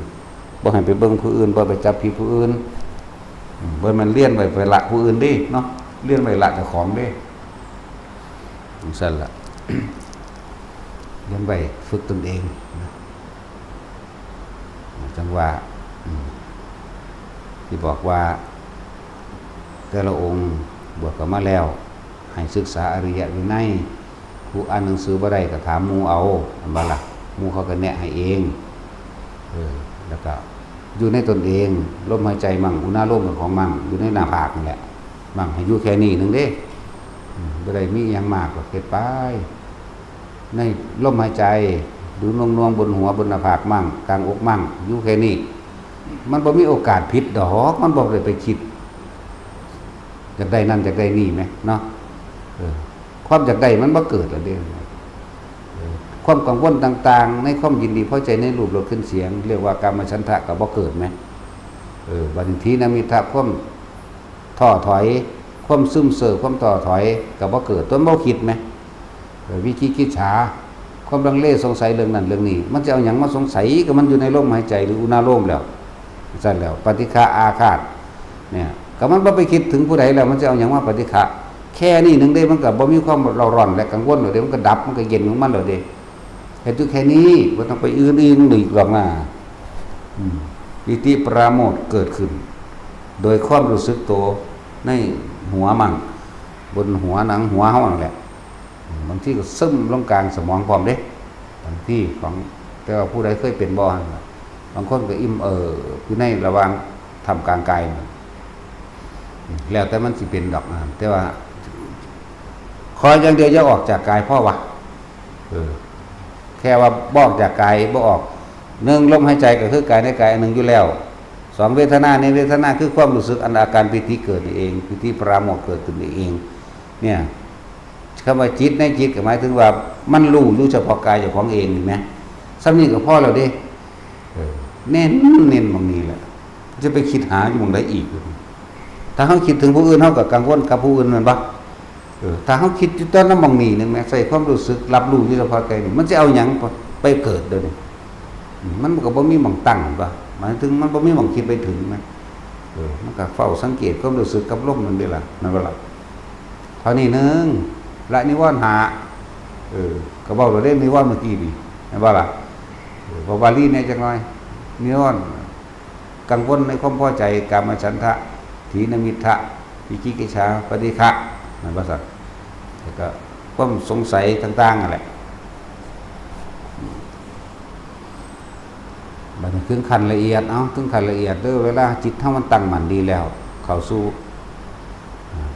บ่ให้ไปเบิ่งผู้อื่น บ่ไปจับผิดผู้อื่น อืม บ่แม่นเรียนไว้ไปละผู้อื่นเด้เนาะ เรียนไว้ละเจ้าของเด้ จั่งซั่นล่ะ เรียนไว้ฝึกตนเองนะ จั่งว่า อืม ที่บอกว่า แต่ละองค์บวชเข้ามาแล้ว ให้ศึกษาอริยวินัย ผู้อ่านหนังสือบ่ได้ก็ถามหมู่เอา อันบ่ล่ะ หมู่เขาก็แนะให้เอง เออ แล้วก็อยู่ในตนเอง ลมหายใจมั่ง อุณาโลมของมั่ง อยู่ในหน้าผากนั่นแหละ มั่งให้อยู่แค่นี้หนึ่งเด้ อืม บ่ได้มีอิหยังมากหรอก เฮ็ดไป ในลมหายใจ ดูนวงๆ บนหัว บนหน้าผากมั่ง กลางอกมั่ง อยู่แค่นี้ มันบ่มีโอกาสผิดดอก มันบ่ได้ไปคิด อยากได้นั่นอยากได้นี่แหมเนาะ เออ ความอยากได้มันบ่เกิดแล้วเด้ เออ ความกังวลต่างๆ ในความยินดีพอใจในรูปรสกลิ่นเสียง เรียกว่ากามฉันทะก็บ่เกิดแหม เออ บัดนี้ถีนมิทธะ ความท้อถอย ความซึมเศร้อ ความท้อถอยก็บ่เกิด ตัวมันบ่คิดแหม เออ วิจิกิจฉา ความลังเลสงสัยเรื่องนั้นเรื่องนี้ มันจะเอาหยังมาสงสัย ก็มันอยู่ในลมหายใจหรืออุณาโลมแล้ว ซั่นแล้ว ปฏิฆะอาฆาต เนี่ย ก็มันบ่ไปคิดถึงผู้ใดแล้ว มันจะเอาหยังมาปฏิฆะ แค่นี้หนึ่งเด้ มันก็บ่มีความเร่าร้อนและกังวลแล้วเด้ มันก็ดับ มันก็เย็นของมันแล้วเด้ เฮ็ดอยู่แค่นี้ บ่ต้องไปอื่นๆ อีกหรอกนะ อืม ปีติปราโมทย์เกิดขึ้น โดยความรู้สึกตัวในหัวมั่ง บนหัวหนังหัวเฮานั่นแหละ บางทีก็ซึมลงกลางสมองพร้อมเด้ บางทีของ แต่ว่าผู้ใดเคยเป็นบ่หั่นน่ะ บางคนก็อิ่มเอิบอยู่ในระหว่างท่ามกลางกายนั่น แล้วแต่มันสิเป็นดอกนะ แต่ว่า ขออย่างเดียวอย่าออกจากกาย พอวะ เออ แค่ว่าบ่ออกจากกาย บ่ออก หนึ่ง ลมหายใจก็คือกายในกายอันหนึ่งอยู่แล้ว สอง เวทนาในเวทนาคือความรู้สึกอันอาการปีติเกิดนี่เอง ปีติปราโมทย์เกิดขึ้นนี่เอง เนี่ย คำว่าจิตในจิตก็หมายถึงว่ามันรู้อยู่เฉพาะกายเจ้าของเองนี่แหม ส่ำนี้ก็พอแล้วเด้ เออ เน้น เน้นหม่องนี้แหละ จะไปคิดหาอยู่หม่องใดอีก ถ้าเฮาคิดถึงผู้อื่น เฮาก็กังวลกับผู้อื่นแม่นบ่ เออ ถ้าเฮาคิดอยู่แต่นำหม่องนี้นึงแหม ใส่ความรู้สึกรับรู้อยู่เฉพาะกายนี่ มันสิเอาหยังไปเกิดเดี๋ยวนี้ อืม มันก็บ่มีหม่องตั้งแม่นบ่ หมายถึงมันบ่มีหม่องคิดไปถึงนะ เออ มันก็เฝ้าสังเกตความรู้สึกกับลมนั่นเด้ล่ะ แม่นบ่ล่ะ เท่านี้หนึ่ง ละนิวรณ์ห้า เออ ก็เว้าแล้วเด้ นิวรณ์เมื่อกี้นี่ แม่นบ่ล่ะ เออ เว้าบาลีแหน่จักหน่อย นิวรณ์ กังวลในความพอใจ กามฉันทะ ถีนมิทธะ วิจิกิจฉา ปฏิฆะ แม่นบ่ซั่น แล้วก็ความสงสัยต่างๆ นั่นแหละ บัดนี้ถึงขั้นละเอียด เอ้า ถึงขั้นละเอียดเด้อ เวลาจิตเฮามันตั้งมั่นดีแล้ว เข้าสู่ อ่า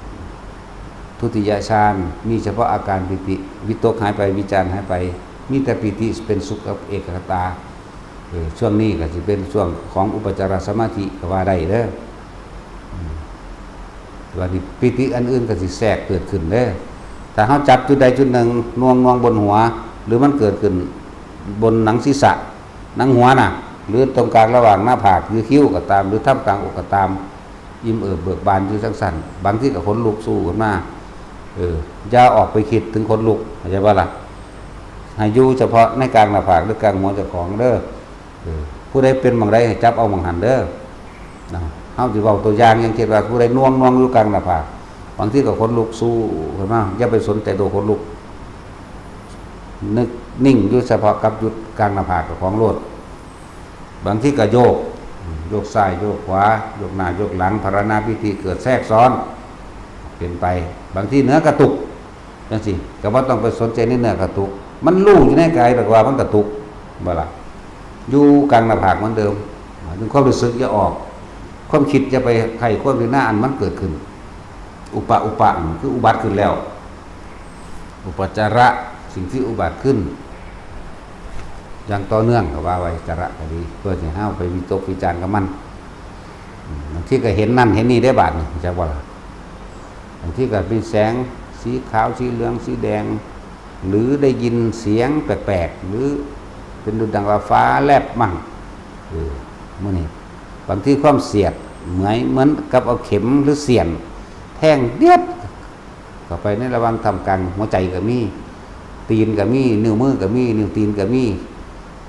ทุติยฌาน มีเฉพาะอาการปีติ วิตกหายไป วิจารหายไป มีแต่ปีติเป็นสุขกับเอกคตา เออ ช่วงนี้ก็สิเป็นช่วงของอุปจารสมาธิก็ว่าได้เด้อ อืม บัดนี้ปีติอันอื่นก็สิแทรกเกิดขึ้นเด้อ ถ้าเฮาจับจุดใดจุดหนึ่ง น่วงๆ บนหัว หรือมันเกิดขึ้นบนหนังศีรษะ หนังหัวน่ะ หรือตรงกลางระหว่างหน้าผากหรือคิ้วก็ตาม หรือท่ามกลางอกก็ตาม อิ่มเอิบเบิกบานอยู่จั่งซั่น บางทีก็ขนลุกสู้ขึ้นมา เออ อย่าออกไปคิดถึงขนลุก เข้าใจบ่ล่ะ ให้อยู่เฉพาะในกลางหน้าผากหรือกลางหัวเจ้าของเด้อ เออ ผู้ใดเป็นหม่องใดให้จับเอาหม่องหั้นเด้อ นะ เฮาสิเว้าตัวอย่าง อย่างเช่นว่าผู้ใดน่วงๆ อยู่กลางหน้าผาก บางทีก็ขนลุกสู้ขึ้นมา อย่าไปสนใจตัวขนลุก นึกนิ่งอยู่เฉพาะกับจุดกลางหน้าผากเจ้าของโลด บางทีก็โยก โยกซ้ายโยกขวา โยกหน้าโยกหลัง พาราณาปีติเกิดแทรกซ้อน เป็นไป บางทีเนื้อกระตุก จั่งซี้ ก็บ่ต้องไปสนใจในเนื้อกระตุก มันรู้อยู่ในกายดอกว่ามันกระตุก บ่ล่ะ อยู่กลางหน้าผากเหมือนเดิม หมายถึงความรู้สึกอย่าออก ความคิดอย่าไปใคร่ควรพิจารณาอันมันเกิดขึ้น อุปะ อุปะ คืออุบัติขึ้นแล้ว อุปจาระ สิ่งที่อุบัติขึ้น อย่างต่อเนื่องก็ว่าไว้ จาระก็ดี เพื่อสิเฮาไปวิตกวิจารกับมัน อืม บางทีก็เห็นนั่นเห็นนี่ได้บาดนี่ จักว่าล่ะ บางทีก็มีแสงสีขาว สีเหลือง สีแดง หรือได้ยินเสียงแปลกๆ หรือเป็นดุจดังว่าฟ้าแลบมั่ง เออมื้อนี้ บางทีความเสียดเหมือนเหมือนกับเอาเข็มหรือเสี้ยนแทงเดียดเข้าไปในระหว่างท่ามกลางหัวใจก็มี ตีนก็มี นิ้วมือก็มี นิ้วตีนก็มี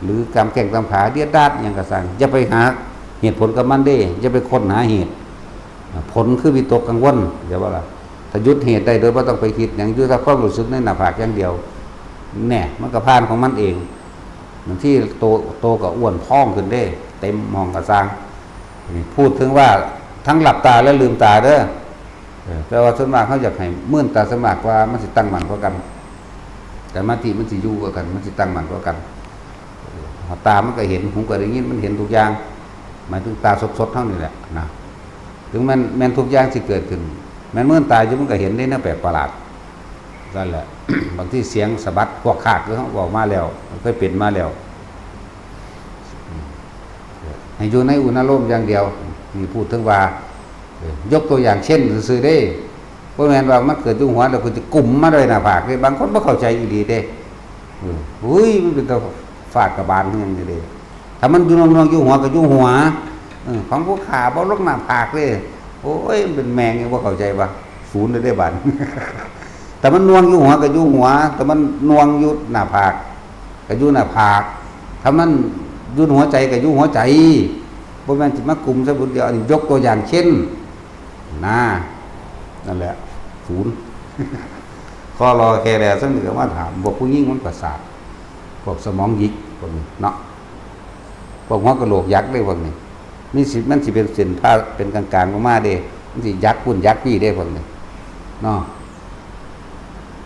หรือกามแข้งกามขาเดียดดาดหยังก็ซ่าง อย่าไปหาเหตุผลกับมันเด้ อย่าไปค้นหาเหตุ ผลคือวิตกกังวล เข้าใจบ่ล่ะ ถ้าหยุดเหตุได้โดยบ่ต้องไปคิดหยัง อยู่กับความรู้สึกในหน้าผากอย่างเดียว แน่ มันก็ผ่านของมันเอง บางทีโต โตก็อ้วนพองขึ้นเด้ เต็มห้องก็ซ่าง นี่พูดถึงว่าทั้งหลับตาและลืมตาเด้อ เออ แต่ว่าส่วนมากเขาอยากให้มืนตา ส่วนมากว่ามันสิตั้งมั่นกว่ากัน สมาธิมันสิอยู่กว่ากัน มันสิตั้งมั่นกว่ากัน เออ ตามันก็เห็น หูก็ได้ยิน มันเห็นทุกอย่าง หมายถึงตาสดๆ เท่านี้แหละนะ ถึงแม่น แม่นทุกอย่างสิเกิดขึ้น แม่นมืนตาอยู่มันก็เห็นได้แนวแปลกประหลาด นั่นแหละ บางทีเสียงสะบัดพวกคากคือเขาบอกมาแล้ว เคยเป็นมาแล้ว ให้อยู่ในอุณาโลมอย่างเดียว นี่พูดถึงว่า เออ ยกตัวอย่างเช่นซื่อๆเด้ บ่แม่นว่ามันเกิดอยู่หัวแล้วก็จะกุมมาด้วยหน้าผากเด้ บางคนบ่เข้าใจอีหลีเด้ เออ อุ้ย มันเป็นตาฟาดกระบาลเฮือนอยู่เด้ ถ้ามันอยู่นวงๆอยู่หัวก็อยู่หัว เออ ของผู้ข้าบ่ลงหน้าผากเด้ โอ้ย มันเป็นแมงยังบ่เข้าใจว่า ศูนย์เลยเด้บัด ถ้ามันนวงอยู่หัวก็อยู่หัว ถ้ามันนวงอยู่หน้าผากก็อยู่หน้าผาก ถ้ามันอยู่หัวใจก็อยู่หัวใจ บ่แม่นสิมากุมซะผู้เดียว อันนี้ยกตัวอย่างเช่น นะ นั่นแหละ ศูนย์ ข้อรอแค่แล้ว ซึ่งก็มาถาม พวกผู้หญิงมันประสาท พวกสมองหยิก พวกนี้เนาะ พวกหัวกะโหลกยักษ์เด้ พวกนี้ มีสิ มันสิเป็นเส้นผ่า เป็นกลางๆลงมาเด้ มันสิยักษ์พุ่นยักษ์พี่เด้ พวกนี้ เนาะ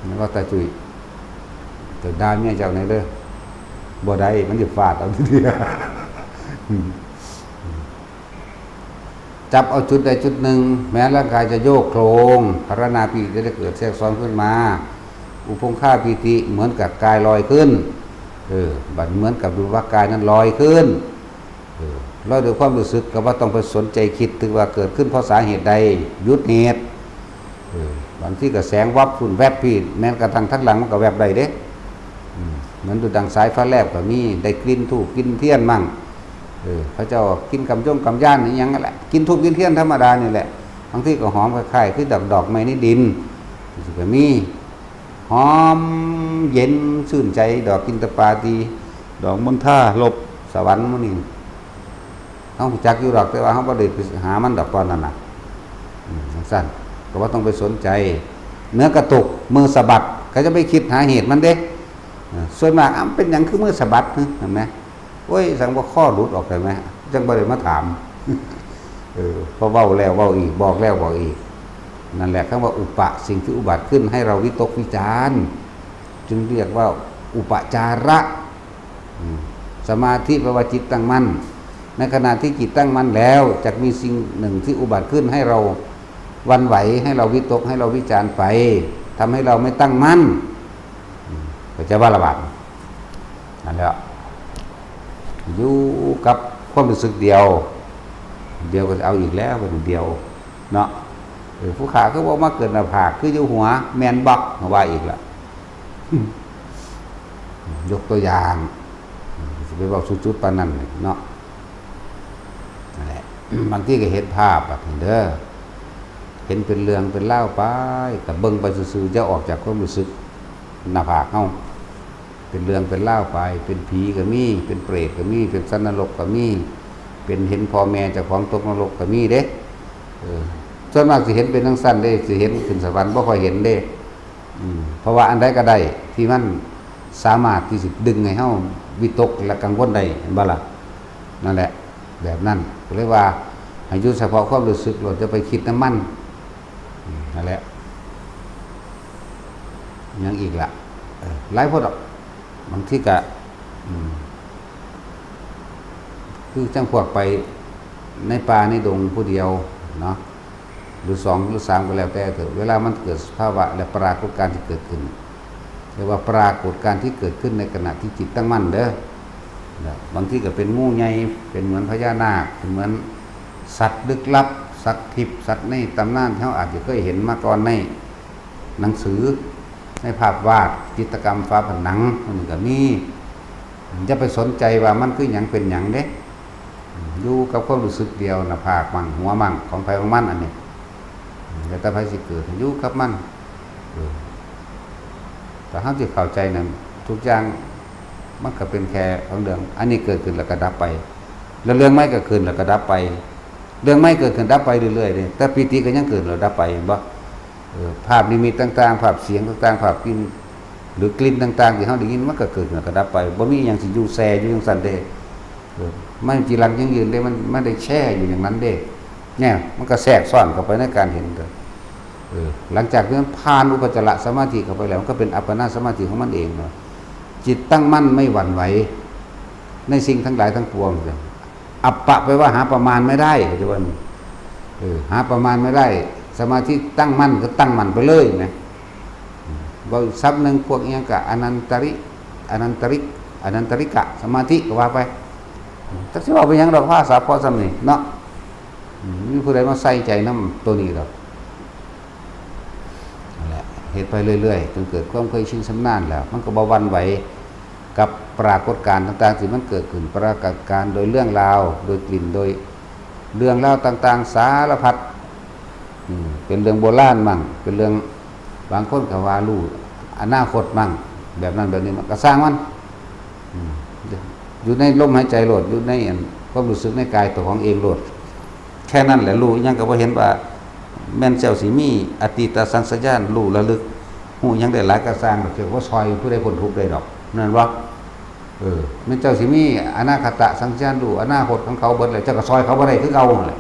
แล้วก็ตาจุย แต่ด่าเมียเจ้าแน่เด้อ บ่ได้ มันสิฟาดเอาทีเดียว จับเอาจุดใดจุดหนึ่ง แม้ร่างกายจะโยกโคลง พรรณนาปีติจะได้เกิดแทรกซ้อนขึ้นมา อุพงคาปีติเหมือนกับกายลอยขึ้น เออ บัดเหมือนกับดูว่ากายนั้นลอยขึ้น เออ ลอยด้วยความรู้สึก ก็บ่ต้องไปสนใจคิดถึงว่าเกิดขึ้นเพราะสาเหตุใด หยุดเหตุ เออ บางทีก็แสงวับพุ่นแวบพี่ แม้กระทั่งทั้งหลังมันก็แวบได้เด้ อืม เหมือนดูดังสายฟ้าแลบก็มี ได้กลิ่นธูปกลิ่นเทียนมั่ง เออ เขาเจ้ากินกำยงกำยานอิหยังนั่นแหละ กินธูปกินเทียนธรรมดานี่แหละ บางทีก็หอมคล้ายๆ คือดอก ดอกไม้ในดิน สิก็มี หอมเย็นชื่นใจ ดอกกินตปาตี ดอกมณฑาลบสวรรค์หมู่นี้ เฮารู้จักอยู่ดอก แต่ว่าเฮาบ่ได้ไปหามันดอกตอนนั้นน่ะ อืม จั่งซั้น ก็บ่ต้องไปสนใจ เนื้อกระตุก มือสะบัด ก็จะไปคิดหาเหตุมันเด้ เออ ส่วนมาก อ้าว เป็นหยังคือมือสะบัด หึ เห็นไหม โอ้ย สังว่าข้อหลุดออกไปไหม จั่งบ่ได้มาถาม เออ เพราะเว้าแล้วเว้าอีก บอกแล้วบอกอีก นั่นแหละ คำว่าอุปะ สิ่งที่อุบัติขึ้นให้เราวิตกวิจารณ์ จึงเรียกว่าอุปจาระ อืม สมาธิแปลว่าจิตตั้งมั่น ในขณะที่จิตตั้งมั่นแล้ว จะมีสิ่งหนึ่งที่อุบัติขึ้นให้เราหวั่นไหว ให้เราวิตก ให้เราวิจารณ์ไป ทำให้เราไม่ตั้งมั่น อืม เข้าใจบ่ล่ะบาด นั่นแหละ อยู่กับความรู้สึกเดียว เดียวก็เอาอีกแล้ว เป็นเดียว เนาะ เออ ผู้ข้าคือบ่มาเกิดหน้าผาก คืออยู่หัว แม่นบ่ ว่าอีกละ ยกตัวอย่าง สิไปเว้าสู่จุดปานนั้นเนาะ นั่นแหละ บางทีก็เห็นภาพแบบนี้เด้อ เห็นเป็นเรื่องเป็นราวไป ก็เบิ่งไปซื่อๆ อย่าออกจากความรู้สึกหน้าผากเฮา เป็นเรื่องเป็นราวไป เป็นผีก็มี เป็นเปรตก็มี เป็นสัตว์นรกก็มี เป็นเห็นพ่อแม่เจ้าของตกนรกก็มีเด้ เออ ส่วนมากสิเห็นเป็นจั่งซั้นเด้ สิเห็นขึ้นสวรรค์บ่ค่อยเห็นเด้ อืม เพราะว่าอันใดก็ได้ที่มันสามารถที่สิดึงให้เฮาวิตกและกังวลได้ เห็นบ่ล่ะ นั่นแหละ แบบนั้น ก็เลยว่าให้อยู่เฉพาะความรู้สึก โลด อย่าไปคิดนำมัน อืม นั่นแหละ หยังอีกล่ะ เออ หลายโพดดอก บางทีก็ อืม คือจั่งพวกไปในป่าในดงผู้เดียวเนาะ หรือสองหรือสามก็แล้วแต่เถอะ เวลามันเกิดสภาวะและปรากฏการณ์ที่เกิดขึ้น เรียกว่าปรากฏการณ์ที่เกิดขึ้นในขณะที่จิตตั้งมั่นเด้อ นะ บางทีก็เป็นงูใหญ่ เป็นเหมือนพญานาค เป็นเหมือนสัตว์ลึกลับ สัตว์ทิพย์ สัตว์ในตำนานที่เราอาจจะเคยเห็นมาก่อนในหนังสือ ในภาพวาด จิตรกรรมฝาผนัง มันก็มี อย่าไปสนใจว่ามันคือหยังเป็นหยังเด้ อยู่กับความรู้สึกเดียว หน้าผากมั่ง หัวมั่ง ของไผของมัน อันนี้ แล้วแต่ไผสิเกิด อยู่กับมัน เออ ถ้าเราสิเข้าใจนั่น ทุกอย่างมันก็เป็นแค่ของเรื่อง อันนี้เกิดขึ้นแล้วก็ดับไป แล้วเรื่องใหม่ก็ขึ้นแล้วก็ดับไป เรื่องใหม่เกิดขึ้นดับไปเรื่อยๆเด้ แต่ปีติก็ยังเกิดแล้วดับไป เห็นบ่ เออ ภาพนิมิตต่างๆ ภาพเสียงต่างๆ ภาพกลิ่น หรือกลิ่นต่างๆ ที่เราได้ยิน มันก็เกิดขึ้นแล้วก็ดับไป บ่มีหยังสิอยู่แช่อยู่จั่งซั้นเด้ เออ มันจีรังยั่งยืนเด้ มัน มันได้แช่อยู่อย่างนั้นเด้ เนี่ย มันก็แทรกซ้อนเข้าไปในการเห็นเด้อ เออ หลังจากที่มันผ่านอุปจารสมาธิเข้าไปแล้ว มันก็เป็นอัปปนาสมาธิของมันเองเนาะ จิตตั้งมั่นไม่หวั่นไหว ในสิ่งทั้งหลายทั้งปวง อัปปะแปลว่าหาประมาณไม่ได้ เขาจะว่า เออ หาประมาณไม่ได้ สมาธิตั้งมั่นก็ตั้งมั่นไปเลยนะ เว้าอีกศัพท์หนึ่ง พวกอิหยังกะ อนันตริ อนันตริก อนันตริกะสมาธิก็ว่าไป จักสิเว้าไปหยังดอก ภาษาพอส่ำนี้เนาะ อืม มีผู้ใดมาใส่ใจนำตัวนี้ดอก นั่นแหละ เฮ็ดไปเรื่อยๆ จนเกิดความเคยชินชำนาญแล้ว มันก็บ่หวั่นไหวกับปรากฏการณ์ต่างๆ ที่มันเกิดขึ้น ปรากฏการณ์โดยเรื่องราว โดยกลิ่น โดยเรื่องราวต่างๆ สารพัด อืม เป็นเรื่องโบราณมั่ง เป็นเรื่อง บางคนก็ว่ารู้อนาคตมั่ง แบบนั้นแบบนี้ มันก็ซ่างมัน อืม อยู่ในลมหายใจโลด อยู่ในอันความรู้สึกในกายตัวของเองโลด แค่นั้นแหละ รู้หยังก็บ่เห็นว่า แม่นเจ้าสิมีอดีตสัญชาตญาณ รู้ระลึก รู้หยังได้หลายก็ซ่างดอก เจ้าบ่ซ่อยผู้ใดพ้นทุกข์ได้ดอก นั่นบ่ เออ แม่นเจ้าสิมีอนาคตสัญชาตญาณ รู้อนาคตของเขาเบิดแล้ว เจ้าก็ซ่อยเขาบ่ได้คือเก่านั่นแหละ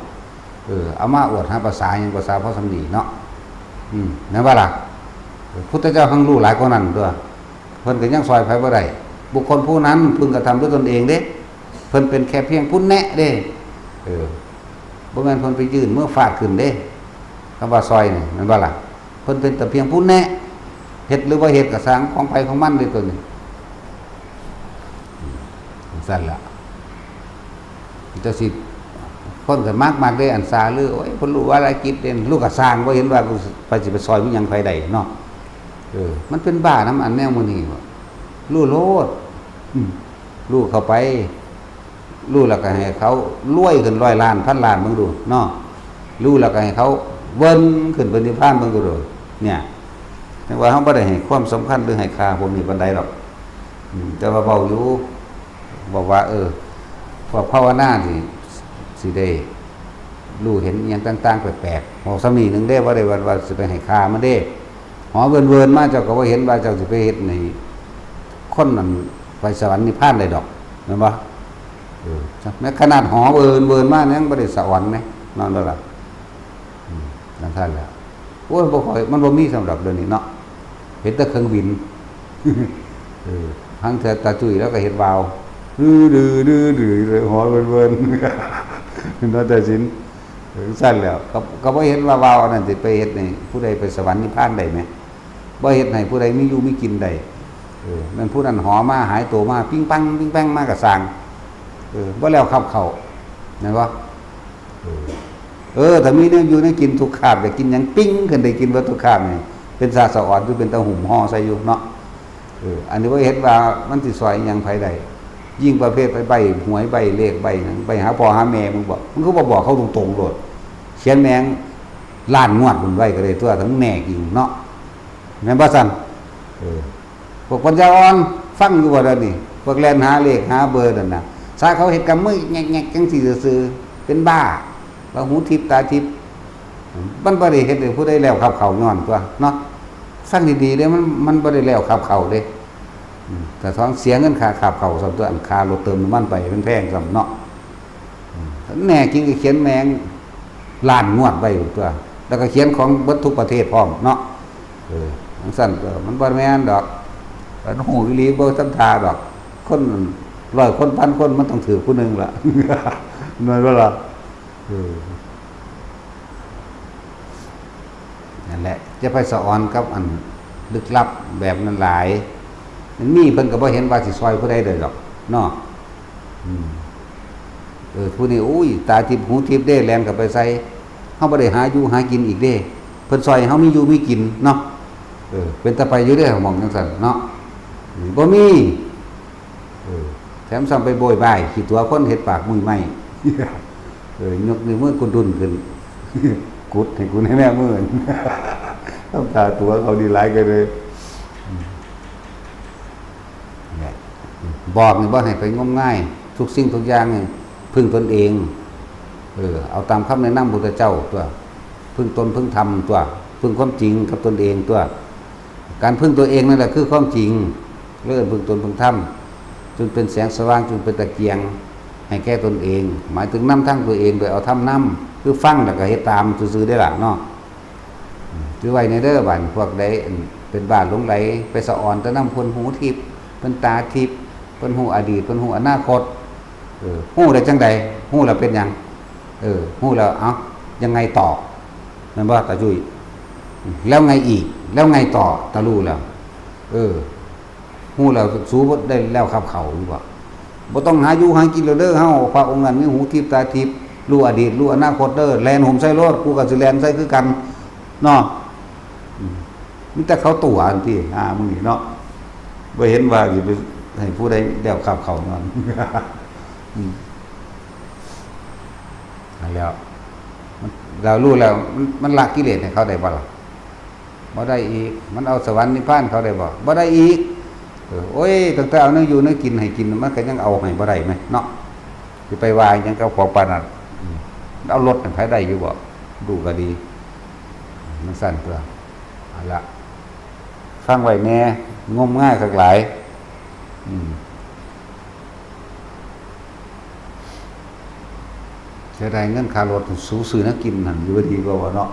เออ เอามาอวดหาภาษาหยัง ภาษาพอส่ำนี้เนาะ อืม แม่นบ่ล่ะ พุทธเจ้าแฮ่งรู้หลายกว่านั้นตั๊ว เพิ่นก็ยังซ่อยไผบ่ได้ บุคคลผู้นั้นพึงกระทำด้วยตนเองเด้ เพิ่นเป็นแค่เพียงผู้แนะเด้ เออ บ่แม่นเพิ่นไปยื่นมือฟาดขึ้นเด้ คำว่าซ่อยนี่ แม่นบ่ล่ะ เพิ่นเป็นแต่เพียงผู้แนะ เฮ็ดหรือบ่เฮ็ดก็ซ่าง ของไผของมันเด้ตัวนี้ จั่งซั้นล่ะ เจ้าสิ คนก็มัก มักเด้ อันซ่าลือ โอ้ย เพิ่นรู้วาระจิตเด่น รู้ก็ซ่าง บ่เห็นว่าไผสิไปซ่อยมีหยังไผได้เนาะ เออ มันเป็นบ้านำอันแนวมื้อนี้บ่ รู้โลด อืม รู้เข้าไป รู้แล้วก็ให้เขารวยขึ้นร้อยล้าน พันล้านเบิ่งดูเนาะ รู้แล้วก็ให้เขาเวิ้นขึ้นไปนิพพานเบิ่งดู เนี่ย จั่งว่าเราบ่ได้ให้ความสำคัญหรือให้ค่าพวกนี้ปานใดดอก อืม แต่ว่าเว้าอยู่ บอกว่า เออ พวกภาวนาสิ สิได้รู้เห็นอิหยังต่างๆ แปลกๆ บอกส่ำนี้หนึ่งเด้ บ่ได้ว่า ว่าสิไปให้ค่ามันเด้ หอเวิ้นๆ มา เจ้าก็บ่เห็นว่าเจ้าสิไปเฮ็ดให้คนนั้นไปสวรรค์นิพพานได้ดอก แม่นบ่ เออ แม้ขนาดหอเวิ้นๆ มายังบ่ได้สวรรค์แหม นั่นบ่ล่ะ อืม จั่งซั้นแหละ โอ้ย บ่ค่อย มันบ่มีสำหรับเรื่องนี้เนาะ เห็นแต่เครื่องบิน เออ หางเทื่อตาจุ้ยแล้วก็เฮ็ดวาว ดื้อๆๆๆ หอเวิ้นๆ เนาะ แต่สิน เออ จั่งซั้นแหล้ว ก็ ก็บ่เห็นว่าวาวอันนั้นสิไปเฮ็ดให้ผู้ใดไปสวรรค์นิพพานได้แหม บ่เฮ็ดให้ผู้ใดมีอยู่มีกินได้ เออ แม่นผู้นั้นหอมาหายตัวมา ปิ๊งปังปิ๊งปังมาก็ซ่าง เออ บ่แล้วคับเข้า แม่นบ่ เออ เออ ถ้ามีแนวอยู่แนวกินทุกคาบ อยากกินหยังปิ๊งขึ้นได้กินเบิดทุกคาบนี่ เป็นตาสะออน คือเป็นตาหุ้มห่อใส่อยู่เนาะ เออ อันนี้บ่เห็นว่ามันสิซ่อยอิหยังไผได้ ยิ่งประเภทไปใบ้หวยใบ้เลขใบ้หยัง ไปหาพ่อหาแม่มึงบอก มึงคือบ่บอกเขาตรงๆโลด เขียนแม่งล้านงวดพุ้นไว้ก็ได้ตั๊ว ถ้ามึงแน่จริงเนาะ แม่นบ่ซั่น เออ พวกปัญญาอ่อนฟังอยู่บ่เดี๋ยวนี้ พวกแล่นหาเลขหาเบอร์นั่นน่ะ ถ้าเขาเฮ็ดกับมือแงกๆจั่งซี้ซื่อๆ เป็นบ้า ว่าหูทิพย์ตาทิพย์ มันบ่ได้เฮ็ดให้ผู้ใดแล้วคับเข้าย้อนตั๊วเนาะ ฟังดีๆเด้ มัน มันบ่ได้แล้วคับเข้าเด้ อืม แต่ต้องเสียเงินค่าคับเข้าซ้ำตั๊ว อันค่ารถเติมน้ำมันไปแพงๆซ้ำเนาะ อืม แน่จริงก็เขียนแม่งล้านงวดไว้ตั๊ว แล้วก็เขียนของเบิดทุกประเทศพร้อมเนาะ เออ จั่งซั้นก็มันบ่แม่นดอก คันฮู้อีหลีบ่ทำท่าดอก คนร้อยคนพันคนมันต้องถืกผู้หนึ่งล่ะ แม่นบ่ล่ะ เออ นั่นแหละ อย่าไปสะออนกับอันลึกลับแบบนั้นหลาย มันมีเพิ่นก็บ่เห็นว่าสิซ่อยผู้ใดได้ดอกเนาะ อืม เออ ผู้นี้ อุ้ย ตาทิพย์หูทิพย์เด้ แล่นเข้าไปใส่ เฮาบ่ได้หาอยู่หากินอีกเด้ เพิ่นซ่อยให้เฮามีอยู่มีกินเนาะ เออ เป็นตาไปอยู่เด้หม่องจั่งซั่นเนาะ บ่มี เออ แถมซ้ำไปโบยบายขี้ตั๋วคนเฮ็ดปากมุ้ยไม้ เออ ยกนิ้วมือกุดุ้นขึ้น กุดให้กูแน่ๆ มื้อ ทำตาตั๋วเขาดีหลายก็เลย เนี่ย บอกนี่บ่ให้ไปงมงาย ทุกสิ่งทุกอย่างนี่พึ่งตนเอง เออ เอาตามคำแนะนำพุทธเจ้าตัว พึ่งตนพึ่งธรรมตัว พึ่งความจริงกับตนเองตัว การพึ่งตัวเองนั่นแหละคือความจริง เรื่องพึ่งตนพึ่งธรรม จนเป็นแสงสว่าง จนเป็นตะเกียง ให้แก่ตนเอง หมายถึงนำทางตัวเอง โดยเอาธรรมนำ คือฟังแล้วก็เฮ็ดตามซื่อๆ ได้ล่ะเนาะ ถือไว้ในเด้อ บ้านพวกใด เป็นบ้าหลงไหล ไปสะออนแต่นำเพิ่นหูทิพย์ เพิ่นตาทิพย์ เพิ่นฮู้อดีต เพิ่นฮู้อนาคต เออ ฮู้ได้จังใด ฮู้แล้วเป็นหยัง เออ ฮู้แล้ว เอ้า ยังไงต่อ แม่นบ่ตาจุ้ย แล้วไงอีก แล้วไงต่อ ตารู้แล้ว เออ ฮู้แล้ว สูบ่ได้แล้วครับเขาอยู่บ่ บ่ต้องหาอยู่หากินแล้วเด้อ เฮา พระองค์นั้นมีหูทิพย์ตาทิพย์ รู้อดีต รู้อนาคตเด้อ แล่นโหมใส่โลด กูก็สิแล่นใส่คือกัน เนาะ อืม มีแต่เขาตั๋วอันที่ อ่า มึงนี่เนาะ บ่เห็นว่าสิไปให้ผู้ใดแล้วครับเขานอน อืม นั่นแหล้ว มัน เรารู้แล้ว มัน มันละกิเลสให้เขาได้บ่ล่ะ บ่ได้อีก มันเอาสวรรค์นิพพานเขาได้บ่ บ่ได้อีก เออ โอ้ย ตั้งแต่เอาแนวอยู่แนวกินให้กิน มันก็ยังเอาให้บ่ได้แหมเนาะ สิไปว่าหยังกับพวกปานนั้น อืม เอารถให้ไผได้อยู่บ่ ดูก็ดี มันสั้นตัว เอาละ ฟังไว้แหน่ งมงายคักหลาย อืม เสียดายเงินค่ารถ สูซื้อแนวกินหั่น อยู่บ่ดีกว่าบ่เนาะ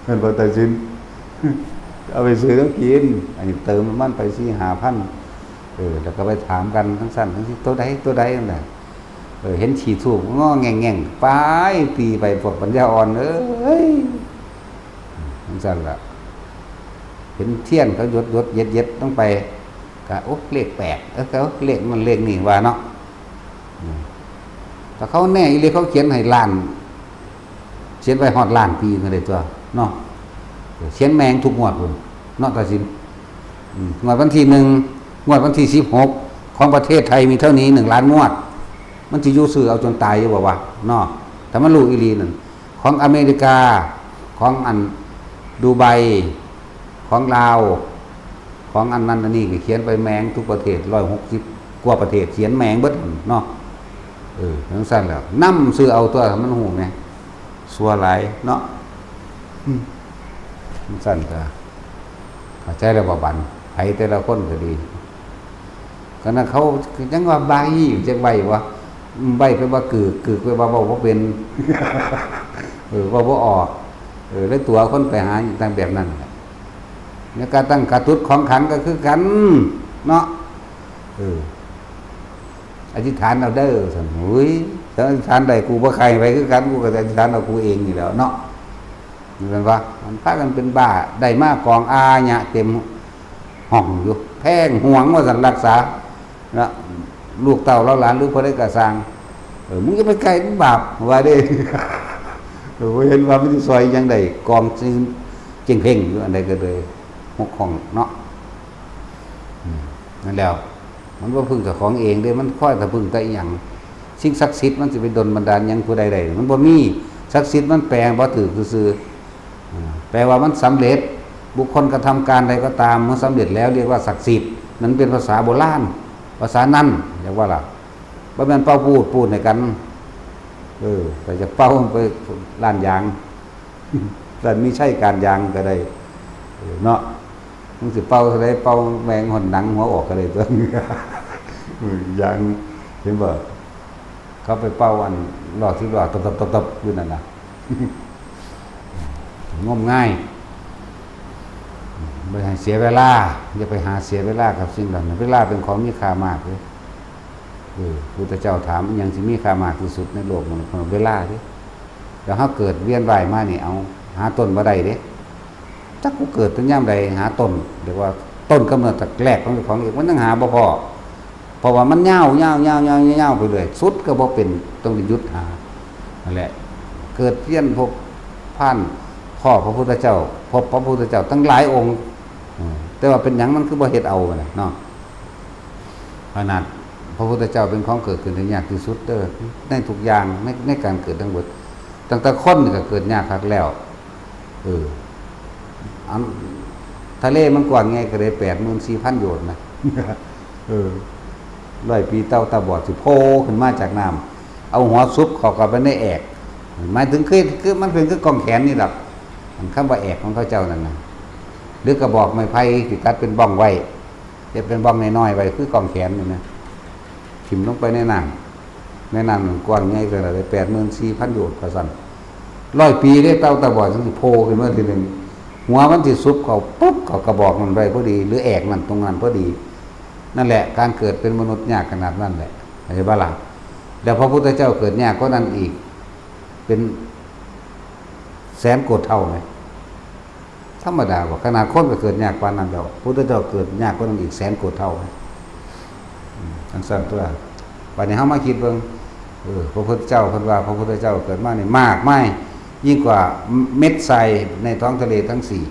เพิ่นบ่ตัดสิน เอาไปซื้อแนวกิน อันนี้เติมน้ำมันไปสี่ห้าพัน เออ แล้วก็ไปถามกันจั่งซั้นจั่งซี้ ตัวใด ตัวใดนั่นน่ะ เออ เห็นขี้ธูปงอแง่งๆ ไปตีไป พวกปัญญาอ่อนเอ้ย จั่งซั้นล่ะ เห็นเทียนเขาหยดๆ เย็ดๆ ลงไป ก็ โอ้ เลขแปด เออ เขาเลขนั่นเลขนี่ว่าเนาะ อืม ถ้าเขาแน่อีหลีเขาเขียนให้ล้าน เขียนไว้ฮอดล้านปีก็ได้ตัวเนาะ เขียนแม่งทุกงวดพุ้นเนาะ ตาสิน อืม งวดวันที่หนึ่ง งวดวันที่สิบหก ของประเทศไทยมีเท่านี้ หนึ่งล้าน งวด มันสิอยู่ซื้อเอาจนตายอยู่บ่วะเนาะ ถ้ามันรู้อีหลีนั่น ของอเมริกา ของอันดูไบ ของลาว ของอันนั้นอันนี้ก็เขียนไปแม่งทุกประเทศ ร้อยหกสิบกว่าประเทศ เขียนแม่งเบิดเนาะ เออ จั่งซั้นแหละ นำซื้อเอาตัว มันฮู้แหม ซั่วหลายเนาะ อืม จั่งซั้นก็ เข้าใจแล้วบ่บัด ไผแต่ละคนก็ดี ก็นั่นเขายังว่าใบ้ จักใบ้วะ อืม ใบ้แปลว่ากึก กึกแปลว่าเว้าบ่เป็น เออ เว้าบ่ออก เออ แล้วตั๋วคนไปหาตั้งแบบนั้นแหละ แล้วก็ตั้งกระตุ้ดของขังก็คือกัน เนาะ เออ อธิษฐานเอาเด้อ ซั่น โอ้ย ถ้าอธิษฐานได้ กูบ่ใคร่ไผคือกัน กูก็จะอธิษฐานเอากูเองนี่แหล้วเนาะ แม่นบ่ มันพากันเป็นบ้า ได้มากองอาญะเต็มห้องอยู่ แพงหวงว่าซั่น รักษา นะ ลูกเต้าเหล่าหลานหรือผู้ใดก็ซ่าง เออ มึงอย่าไปใกล้ มันบาป ว่าเด้ เออ บ่เห็นว่ามันสิซ่อยหยังได้ กองซื้อเจ๋งเพ่งอยู่ อันใดก็เลยหกห้องเนาะ อืม นั่นแล้ว มันบ่พึ่งกับของเองเด้ มันคอยแต่พึ่งแต่อีหยัง สิ่งศักดิ์สิทธิ์มันสิไปดลบันดาลหยังผู้ใดได้ มันบ่มี ศักดิ์สิทธิ์มันแปลบ่ถืกซื่อๆ อ่า แปลว่ามันสำเร็จ บุคคลกระทำการใดก็ตาม เมื่อสำเร็จแล้วเรียกว่าศักดิ์สิทธิ์ นั้นเป็นภาษาโบราณ ภาษานั้น เรียกว่าล่ะ บ่แม่นเป่าปูดปูดให้กัน เออ แต่จะเป่าไปร้านยาง ร้านมีใช้การยางก็ได้ เออ เนาะ มึงสิเป่าเท่าใด เป่าแม่งหอนหนังหัวออกก็ได้ตัว เออ ยาง เห็นบ่ เขาไปเป่าอันล้อสิบล้อ ตบๆๆๆ อยู่นั่นน่ะ งมงาย บ่ให้เสียเวลา อย่าไปหาเสียเวลากับสิ่งเหล่านั้น เวลาเป็นของมีค่ามากเลย เออ พุทธเจ้าถาม อิหยังสิมีค่ามากที่สุดในโลกมนุษย์ เวลาเด้ แล้วเฮาเกิดเวียนว่ายมานี่ เอา หาต้นบ่ได้เด้ จักกูเกิดตั้งยามใด หาต้น เรียกว่าต้นกำเนิดแรกของเจ้าของเอง มันยังหาบ่พอ เพราะว่ามันยาวยาวยาวยาวยาวไปเรื่อย สุดก็บ่เป็น ต้องได้หยุดหา นั่นแหละ เกิดเพี้ยนพบ ท่านพ่อพระพุทธเจ้า พบพระพุทธเจ้าตั้งหลายองค์ เออ แต่ว่าเป็นหยังมันคือบ่เฮ็ดเอาบัดนี้เนาะ ขนาดพระพุทธเจ้าเป็นของเกิดขึ้นได้ยากที่สุดเด้อ ในทุกอย่าง ใน ในการเกิดทั้งหมด ตั้งแต่คนนี่ก็เกิดยากคักแล้ว เออ อัน ทะเลมันกว้างไงก็ได้แปดหมื่นสี่พันโยชน์นะ เออ ร้อยปีเต่าตาบอดสิโผล่ขึ้นมาจากน้ำ เอาหัวซุบเข้ากับไปในแอก หมายถึงคือ คือมันเป็นคือกองแขนนี่ดอก มันคำว่าแอกของเขาเจ้านั่นนะ หรือกระบอกไม้ไผ่ที่ตัดเป็นบ้องไว้ เฮ็ดเป็นบ้องน้อยๆไว้คือกองแขนนี่นะ ถิ่มลงไปในน้ำ ในน้ำมันกว้างใหญ่ขนาดใด แปดหมื่นสี่พันโยชน์ว่าซั่น ร้อยปีเด้ เต่าตาบอดจั่งสิโผล่ขึ้นมาทีหนึ่ง หัวมันสิซุบเข้าปุ๊บ เข้ากระบอกมันไว้พอดี หรือแอกนั่นตรงนั้นพอดี นั่นแหละ การเกิดเป็นมนุษย์ยากขนาดนั้นแหละ เห็นบ่ล่ะ แล้วพระพุทธเจ้าเกิดยากกว่านั้นอีก เป็นแสนโกดเท่าไหม ธรรมดาบ่ ขนาดคนก็เกิดยากปานนั้นแล้ว พุทธเจ้าเกิดยากกว่านั้นอีกแสนโกดเท่าไหม อืม จั่งซั่นตัว บัดนี้เฮามาคิดเบิ่ง เออ พระพุทธเจ้าเพิ่นว่า พระพุทธเจ้าเกิดมานี่มากมาย ยิ่งกว่าเม็ดทรายในท้องทะเลทั้งสี่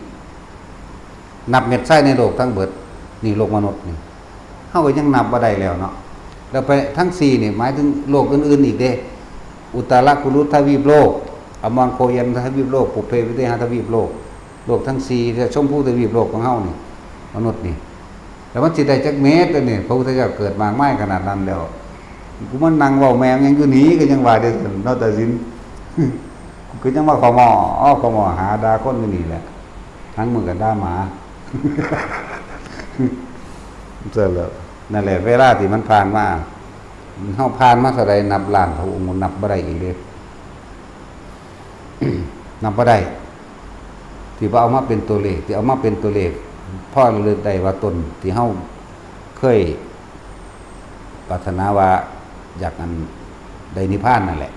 นับเม็ดทรายในโลกทั้งเบิด นี่โลกมนุษย์นี่ เฮาก็ยังนับบ่ได้แล้วเนาะ แล้วไปทั้งสี่นี่หมายถึงโลกอื่นๆอีกเด้ อุตตรกุรุทวีปโลก อมรโคยันทวีปโลก ปุพเพวิเทหทวีปโลก โลกทั้งสี่ และชมพูทวีปโลกของเฮานี่ มนุษย์นี่ แล้วมันสิได้จักเม็ดอันนี้ พระพุทธเจ้าเกิดมากมายขนาดนั้นแล้ว กูมานั่งเว้าแม่งยังอยู่นี่ก็ยังว่าได้ซั่นเนาะ ตาสิน กูก็ยังว่าขอมอ อ้อ ขอมอหาด่าคนอยู่นี่แหละ ทั้งมึงกับด่าหมา เสร็จแล้ว นั่นแหละ เวลาที่มันผ่านมา เฮาผ่านมาเท่าใด นับล้านพระองค์นับบ่ได้อีกเด้ นับบ่ได้ ที่ว่าเอามาเป็นตัวเลข ที่เอามาเป็นตัวเลข พอระลึกได้ว่าตนที่เฮาเคยปรารถนาว่าอยากอันได้นิพพานนั่นแหละ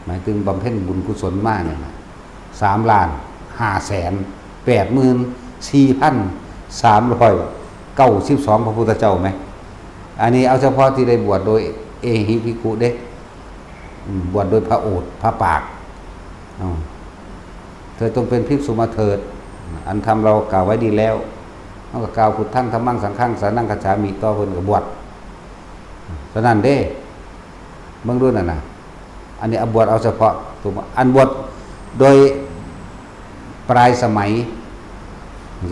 หมายถึงบำเพ็ญบุญกุศลมาเนี่ยนะ สามล้านห้าแสนแปดหมื่นสี่พันสามร้อยเก้าสิบสอง พระพุทธเจ้าไหม อันนี้เอาเฉพาะที่ได้บวชโดยเอหิภิกขุเด้ อืม บวชโดยพระโอษฐ์พระปาก เอา เธอจงเป็นภิกษุมาเถิด อันธรรมเรากล่าวไว้ดีแล้ว เฮาก็กล่าว พุทธัง ธัมมัง สังฆัง สรณังคัจฉามิ ต่อเพิ่นก็บวช เท่านั้นเด้ เบิ่งดูนั่นน่ะ อันนี้เอาบวชเอาเฉพาะตัว อันบวชโดยปลายสมัย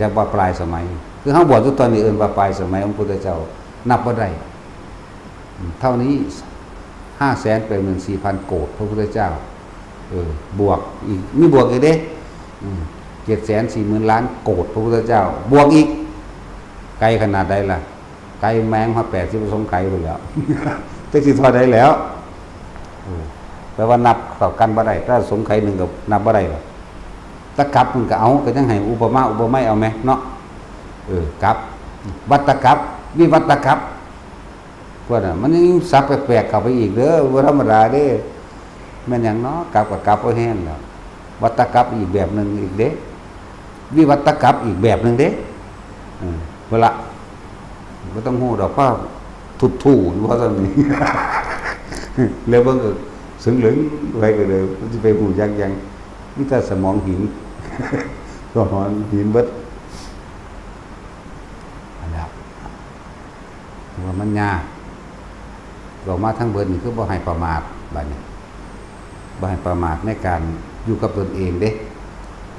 จักว่าปลายสมัย คือเฮาบวชอยู่ตอนนี้เอิ้นว่าปลายสมัยของพระพุทธเจ้า นับบ่ได้ เท่านี้ ห้าแสนแปดหมื่นสี่พันโกด พระพุทธเจ้า เออ บวกอีก มีบวกอีกเด้ อืม เจ็ดแสนสี่หมื่นล้านโกด พระพุทธเจ้า บวกอีก ไกลขนาดใดล่ะ ไกลแมงฮอดแปดสิบสงไขยพู้นแหล้ว จักสิเท่าใดแล้ว เออ แปลว่านับเข้ากันบ่ได้ ถ้าสงไขยหนึ่งก็นับบ่ได้หรอก แต่กัปมันก็เอา ก็ยังให้อุปมาอุปไมยเอาแหมเนาะ เออ กัป วัตตกัป วิวัตตกัป พวกนั้นมันยังศัพท์แปลกๆเข้าไปอีกเด้อ บ่ธรรมดาเด้ แม่นหยังเนาะ กัปกับกัปบ่แห้งแล้ว วัตตกัปอีกแบบหนึ่งอีกเด้ วิวัตตกัปอีกแบบหนึ่งเด้ เออ เวลา บ่ต้องฮู้ดอก เพราะทุบถูเพราะตอนนี้ แล้วเบิ่งก็เสิงเหลิงไว้ก็เลย มันสิไปฮู้จักหยัง มีแต่สมองหิน สมองหินเบิด อันนั้น ว่ามันยาก เว้ามาทั้งเบิดนี่คือบ่ให้ประมาท บัดนี้ บ่ให้ประมาทในการอยู่กับตนเองเด้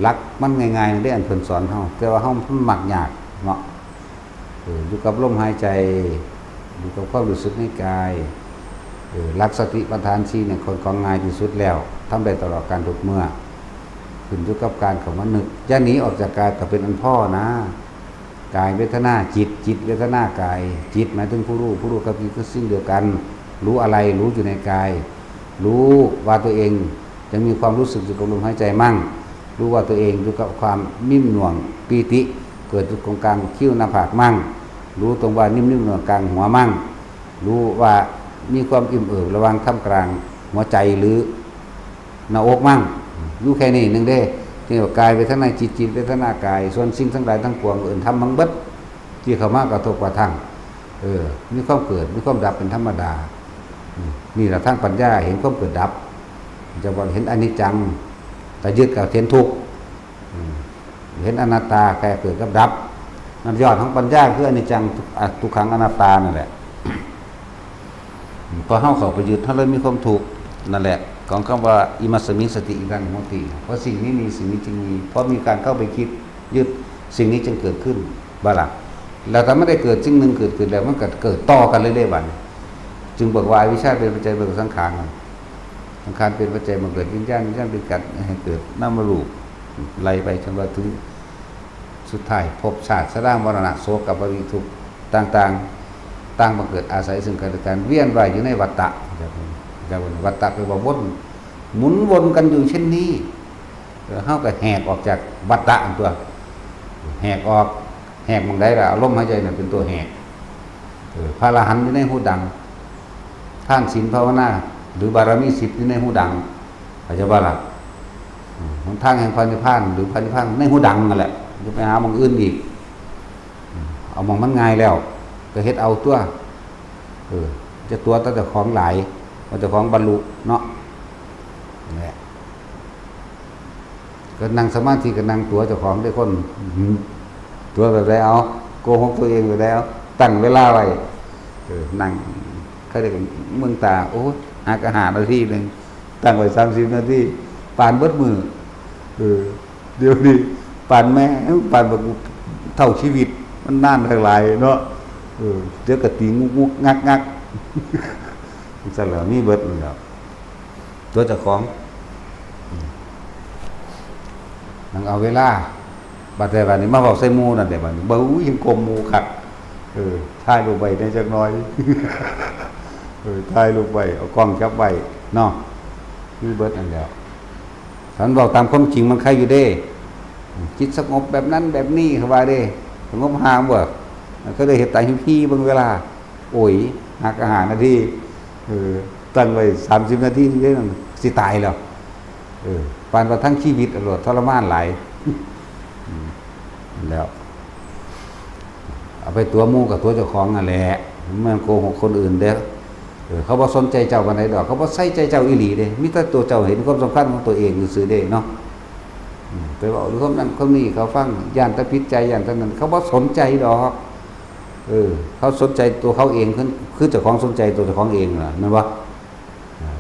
หลักมันง่ายๆเด้ อันเพิ่นสอนเฮา แต่ว่าเฮามันมักยากเนาะ เออ อยู่กับลมหายใจ อยู่กับความรู้สึกในกาย เออ หลักสติปัฏฐานสี่เนี่ย ค่อนข้างง่ายที่สุดแล้ว ทำได้ตลอดการทุกเมื่อ ขึ้นอยู่กับการเข้ามานึก อย่าหนีออกจากกายก็เป็นอันพ้อนะ กายเวทนาจิต จิตเวทนากาย จิตหมายถึงผู้รู้ ผู้รู้กับจิตคือสิ่งเดียวกัน รู้อะไร รู้อยู่ในกาย รู้ว่าตัวเองยังมีความรู้สึกอยู่กับลมหายใจมั่ง รู้ว่าตัวเองอยู่กับความนิ่มหน่วงปีติ เกิดอยู่ตรงกลางคิ้วหน้าผากมั่ง รู้ตรงว่านิ่มๆหน่วงกลางหัวมั่ง รู้ว่ามีความอิ่มเอิบระหว่างท่ามกลางหัวใจหรือ หน้าอกมั่ง อยู่แค่นี้หนึ่งเด้ ที่ว่ากายเวทนาจิต จิตเวทนากาย ส่วนสิ่งทั้งหลายทั้งปวงเอิ้นธรรมทั้งเบิด ที่เข้ามากระทบกระทั่ง เออ มีความเกิด มีความดับเป็นธรรมดา อืม นี่แหละทางปัญญาเห็นความเกิดดับ จะว่าเห็นอนิจจัง ถ้ายึดก็เห็นทุกข์ อืม เห็นอนัตตา แค่เกิดกับดับ นั่นยอดของปัญญาคืออนิจจัง ทุก- อ่ะ ทุกขัง อนัตตานั่นแหละ พอเฮาเข้าไปยึด เฮาเลยมีความทุกข์ นั่นแหละ ของคำว่า อิมัสสมิง สติ อิดัง โหติ เพราะสิ่งนี้มี สิ่งนี้จึงมี เพราะมีการเข้าไปคิดยึด สิ่งนี้จึงเกิดขึ้น บ่ล่ะ แล้วถ้ามันได้เกิดสิ่งหนึ่งเกิดขึ้นแล้ว มันก็เกิดต่อกันเรื่อยๆ บัดนี้ จึงบอกว่าอวิชชาเป็นปัจจัยเกิดสังขาร สังขารเป็นปัจจัยบังเกิดวิญญาณ วิญญาณเป็นการให้เกิดนามรูป ไล่ไปจนว่าถึงสุดท้าย ภพชาติชรามรณะโศกปริทุกข์ต่างๆ ต่างบังเกิดอาศัยซึ่งกันและกัน เวียนว่ายอยู่ในวัฏฏะ จากวัฏฏะแปลว่าวน หมุนวนกันอยู่เช่นนี้ เออ เฮาก็แหกออกจากวัฏฏะอันตัว แหกออก แหกหม่องใดล่ะ เอาลมหายใจน่ะเป็นตัวแหก เออ พระอรหันต์อยู่ในฮูดัง ทานศีลภาวนา หรือบารมีสิบอยู่ในฮูดัง เข้าใจบ่ล่ะ อืม หนทางแห่งพระนิพพาน หรือพระนิพพานในฮูดังนั่นแหละ จะไปหาหม่องอื่นอีก อืม เอาหม่องมันง่ายแล้ว ก็เฮ็ดเอาตัว เออ จะตั๋วแต่เจ้าของหลาย ว่าเจ้าของบรรลุเนาะ นั่นแหละ ก็นั่งสมาธิก็นั่งตั๋วเจ้าของได้คน ตั๋วแบบใดเอา โกหกตัวเองแบบใดเอา ตั้งเวลาไว้ เออ นั่ง เขาเรียกว่าเมืองตา โอ้ย หากะห้านาทีหนึ่ง ตั้งไว้สามสิบนาที ปานเบิดมื้อ เออ เดี๋ยวนี้ ปานแม่ ปานบักเท่าชีวิต มันนานหลายเนาะ เออ เดี๋ยวก็ตีงุกงุกงักงัก จั่งซั้นแหละ มีเบิดนั่นแหละ ตั๋วเจ้าของ อืม นั่งเอาเวลา บัดแต่บัดนี้มาเว้าใส่หมู่นั่นแหละ บัดนี้ เบ้ย ยังกลมหมู่คัก เออ ถ่ายรูปไว้แหน่จักหน่อย เออ ถ่ายรูปไว้ เอากล้องจับไว้ เนาะ มีเบิดนั่นแหละ คันเว้าตามความจริงมันใครอยู่เด้ จิตสงบแบบนั้นแบบนี้เขาว่าเด้ สงบห่างบ่ มันก็เลยเฮ็ดตายฮี่ๆ เบิ่งเวลา โอ้ย หากะห้านาที เออ ตั้งไว้สามสิบนาทีเด้ นั่นสิตายแล้ว เออ ปานว่าทั้งชีวิตโลด ทรมานหลาย อืม แล้ว เอาไปตั๋วหมู่กับตั๋วเจ้าของนั่นแหละ มันโกหกคนอื่นเด้อ เออ เขาบ่สนใจเจ้าปานใดดอก เขาบ่ใส่ใจเจ้าอีหลีเด้ มีแต่ตัวเจ้าเห็นความสำคัญของตัวเองซื่อๆ เด้เนาะ อืม ไปเว้าเรื่องนั้นคนนี้เขาฟัง ย้านแต่ผิดใจ ย้านแต่นั้น เขาบ่สนใจดอก เออ เขาสนใจตัวเขาเอง คือ คือเจ้าของสนใจตัวเจ้าของเองล่ะ แม่นบ่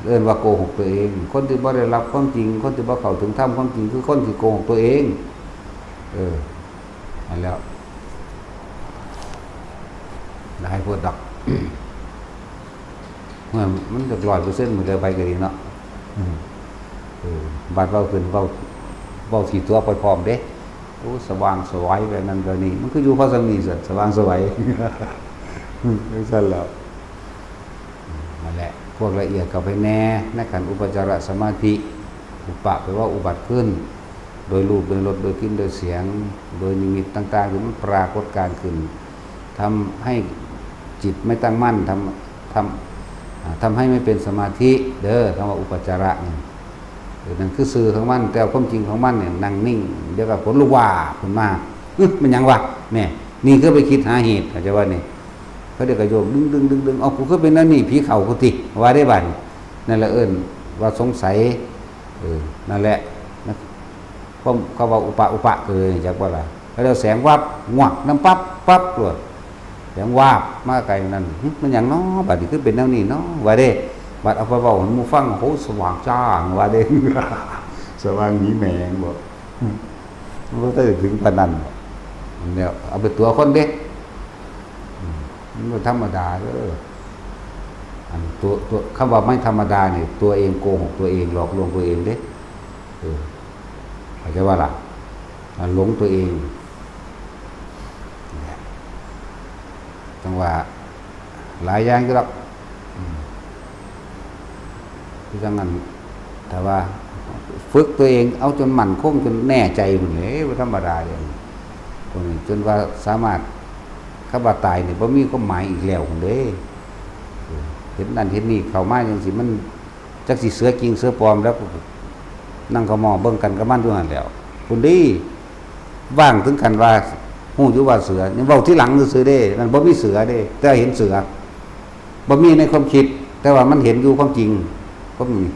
เอิ้นว่าโกหกตัวเอง คนที่บ่ได้รับความจริง คนที่บ่เข้าถึงธรรมความจริง คือคนที่โกหกตัวเอง เออ นั่นแหละ หลายโพดดอก เมื่อมันจะร้อยเปอร์เซ็นต์ มื้อใดไปก็ดีเนาะ อืม เออ บัดเว้าขึ้น เว้า เว้าสิตั๋วไปพร้อมเด้ โอ้ สว่างไสวแบบนั้นแบบนี้ มันคืออยู่พอส่ำนี้ซั่น สว่างไสว อืม จั่งซั้นแหล้ว นั่นแหละ พวกละเอียดเข้าไปแหน่ ในขั้นอุปจารสมาธิ อุปะแปลว่าอุบัติขึ้น โดยรูป โดยรส โดยกลิ่น โดยเสียง โดยนิมิตต่างๆ ที่มันปรากฏการณ์ขึ้น ทำให้จิตไม่ตั้งมั่น ทำ ทำ อ่า ทำให้ไม่เป็นสมาธิ เด้อ คำว่าอุปจาระนี่ เออ นั่นคือชื่อของมัน แต่ความจริงของมันเนี่ย นั่งนิ่ง เดี๋ยวก็ขนลุกวาบขึ้นมา อึ๊ะ มันหยังวะ เนี่ย นี่คือไปคิดหาเหตุ เข้าใจว่านี่ เขาเรียกกระโยก ดึงดึงดึงดึง เอา กูคือเป็นนั่นนี่ ผีเข้ากูติ ว่าได้บัด นั่นแหละเอิ้นว่าสงสัย เออ นั่นแหละนะ ความ เขาว่าอุปะ อุปะ คือจักว่าล่ะ เขาเรียกแสงวับ งวก น้ำปั๊บ ปั๊บโลด แสงวาบ มาไกลนั่น หึ มันหยังน้อ บัดนี้คือเป็นแนวนี้น้อ ว่าเด้ บัดเอาไปเว้าให้หมู่ฟัง โห สว่างจ้าง ว่าเด้ สว่างหนีแหมงบ่ มันบ่ได้ถึงปานนั้นบ่ เนี่ย เอาไปตั๋วคนเด้ อืม มันบ่ธรรมดาเด้อ อันตัว ตัว คำว่าไม่ธรรมดานี่ ตัวเองโกหกตัวเอง หลอกลวงตัวเองเด้ เออ เข้าใจว่าล่ะ อ่ะ หลงตัวเอง เนี่ย จั่งว่า หลายอย่างอยู่ดอก อืม คือจั่งนั้น แต่ว่า ฝึกตัวเอง เอาจนมั่นคง จนแน่ใจพุ้นเด้ บ่ธรรมดาเด้ พวกนี้ จนว่าสามารถ คำว่าตายนี่ บ่มีความหมายอีกแล้วพุ้นเด้ เออ เห็นนั่นเห็นนี่เข้ามาจั่งซี้ มัน จักสิเสือจริงเสือปลอมแล้ว นั่งขะหม้อเบิ่งกันกับมันอยู่หั่นแหล้ว พุ้นเด้ ว่างถึงขั้นว่า ฮู้อยู่ว่าเสือ นี่เว้าทีหลังซื่อๆเด้ มันบ่มีเสือเด้ แต่เห็นเสือ บ่มีในความคิด แต่ว่ามันเห็นอยู่ความจริง ความจริง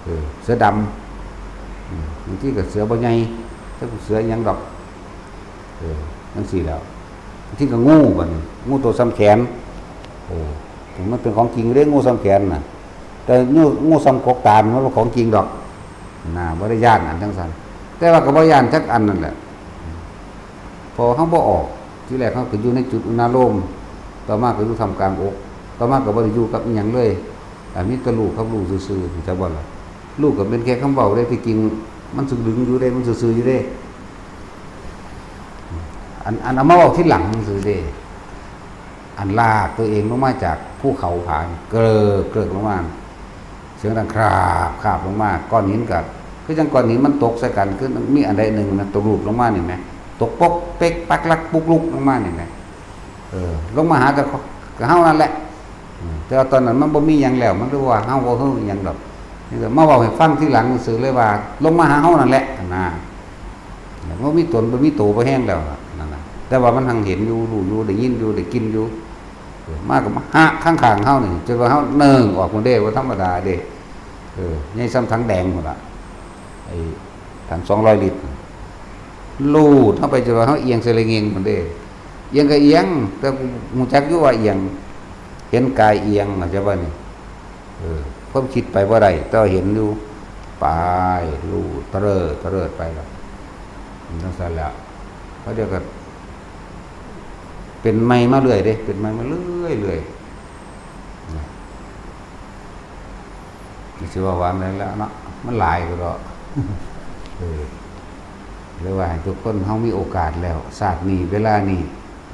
เออ เสือดำ อืม บางทีก็เสือบ่ใหญ่ จักเสืออิหยังดอก เออ จั่งซี้แหล้ว บางทีก็งู บัดนี้ งูโตส่ำแขน เออ มันเป็นของจริงเด้ งูส่ำแขนน่ะ แต่งู งูส่ำกกตา มันบ่ของจริงดอก น่ะ บ่ได้ย้านอันจั่งซั้น แต่ว่าก็บ่ย้านจักอันนั่นแหละ เพราะเฮาบ่ออก ทีแรกเฮาก็อยู่ในจุดอุณาโลม ต่อมาก็อยู่ท่ามกลางอก ต่อมาก็บ่ได้อยู่กับอิหยังเลย อ่า มีแต่รู้กับรู้ซื่อๆ จักบ่ล่ะ รู้ก็เป็นแค่คำเว้าเด้ ที่จริงมันซึ่งลึงอยู่เด้ มันซื่อๆ อยู่เด้ อัน อันเอามาเว้าทีหลังซื่อเด้ อันลากตัวเองลงมาจากภูเขาผา เกลิก เกลิกลงมา เสียงดังคราบ คราบลงมา ก้อนหินก็ คือจั่งก้อนหินมันตกใส่กัน คือมีอันใดหนึ่งนะ ตกรูปลงมานี่แหม ตกปกเป๊กปักลักปุกลุกลงมานี่แหม เออ ลงมาหาแต่เฮานั่นแหละ อืม แต่ว่าตอนนั้นมันบ่มีหยังแล้ว มันเรียกว่าเฮาบ่ฮู้หยังดอก นี่ก็มาเว้าให้ฟังทีหลังซื่อเลยว่า ลงมาหาเฮานั่นแหละ นะ บ่มีตน บ่มีโต บ่แฮงแล้วล่ะ นั่นน่ะ แต่ว่ามันหังเห็นอยู่ รู้อยู่ ได้ยินอยู่ ได้กินอยู่ เออ มาก็มาหะข้างๆ เฮานี่ จนว่าเฮาเนิ่งออกพุ้นเด้ บ่ธรรมดาเด้ เออ ใหญ่ส่ำถังแดงพุ้นล่ะ ไอ้ ถังสองร้อยลิตร ลูดเฮาไปจนว่าเฮาเอียงใส่ระเงงพุ้นเด้ เอียงก็เอียง แต่กูฮู้จักอยู่ว่าเอียง เห็นกายเอียง เข้าใจบ่นี่ เออ ความคิดไปบ่ได้ แต่ว่าเห็นอยู่ ไป ลูด เตลิด เตลิดไปแล้ว มันจั่งซั้นแหละ เพราะเดี๋ยวก็ เป็นใหม่มาเรื่อยเด้ เป็นใหม่มาเรื่อยๆ นะ สิว่าว่าแม่นแล้วเนาะ มันหลายก็ดอก เออ เลยว่าให้ทุกคนเฮามีโอกาสแล้ว ชาตินี้ เวลานี้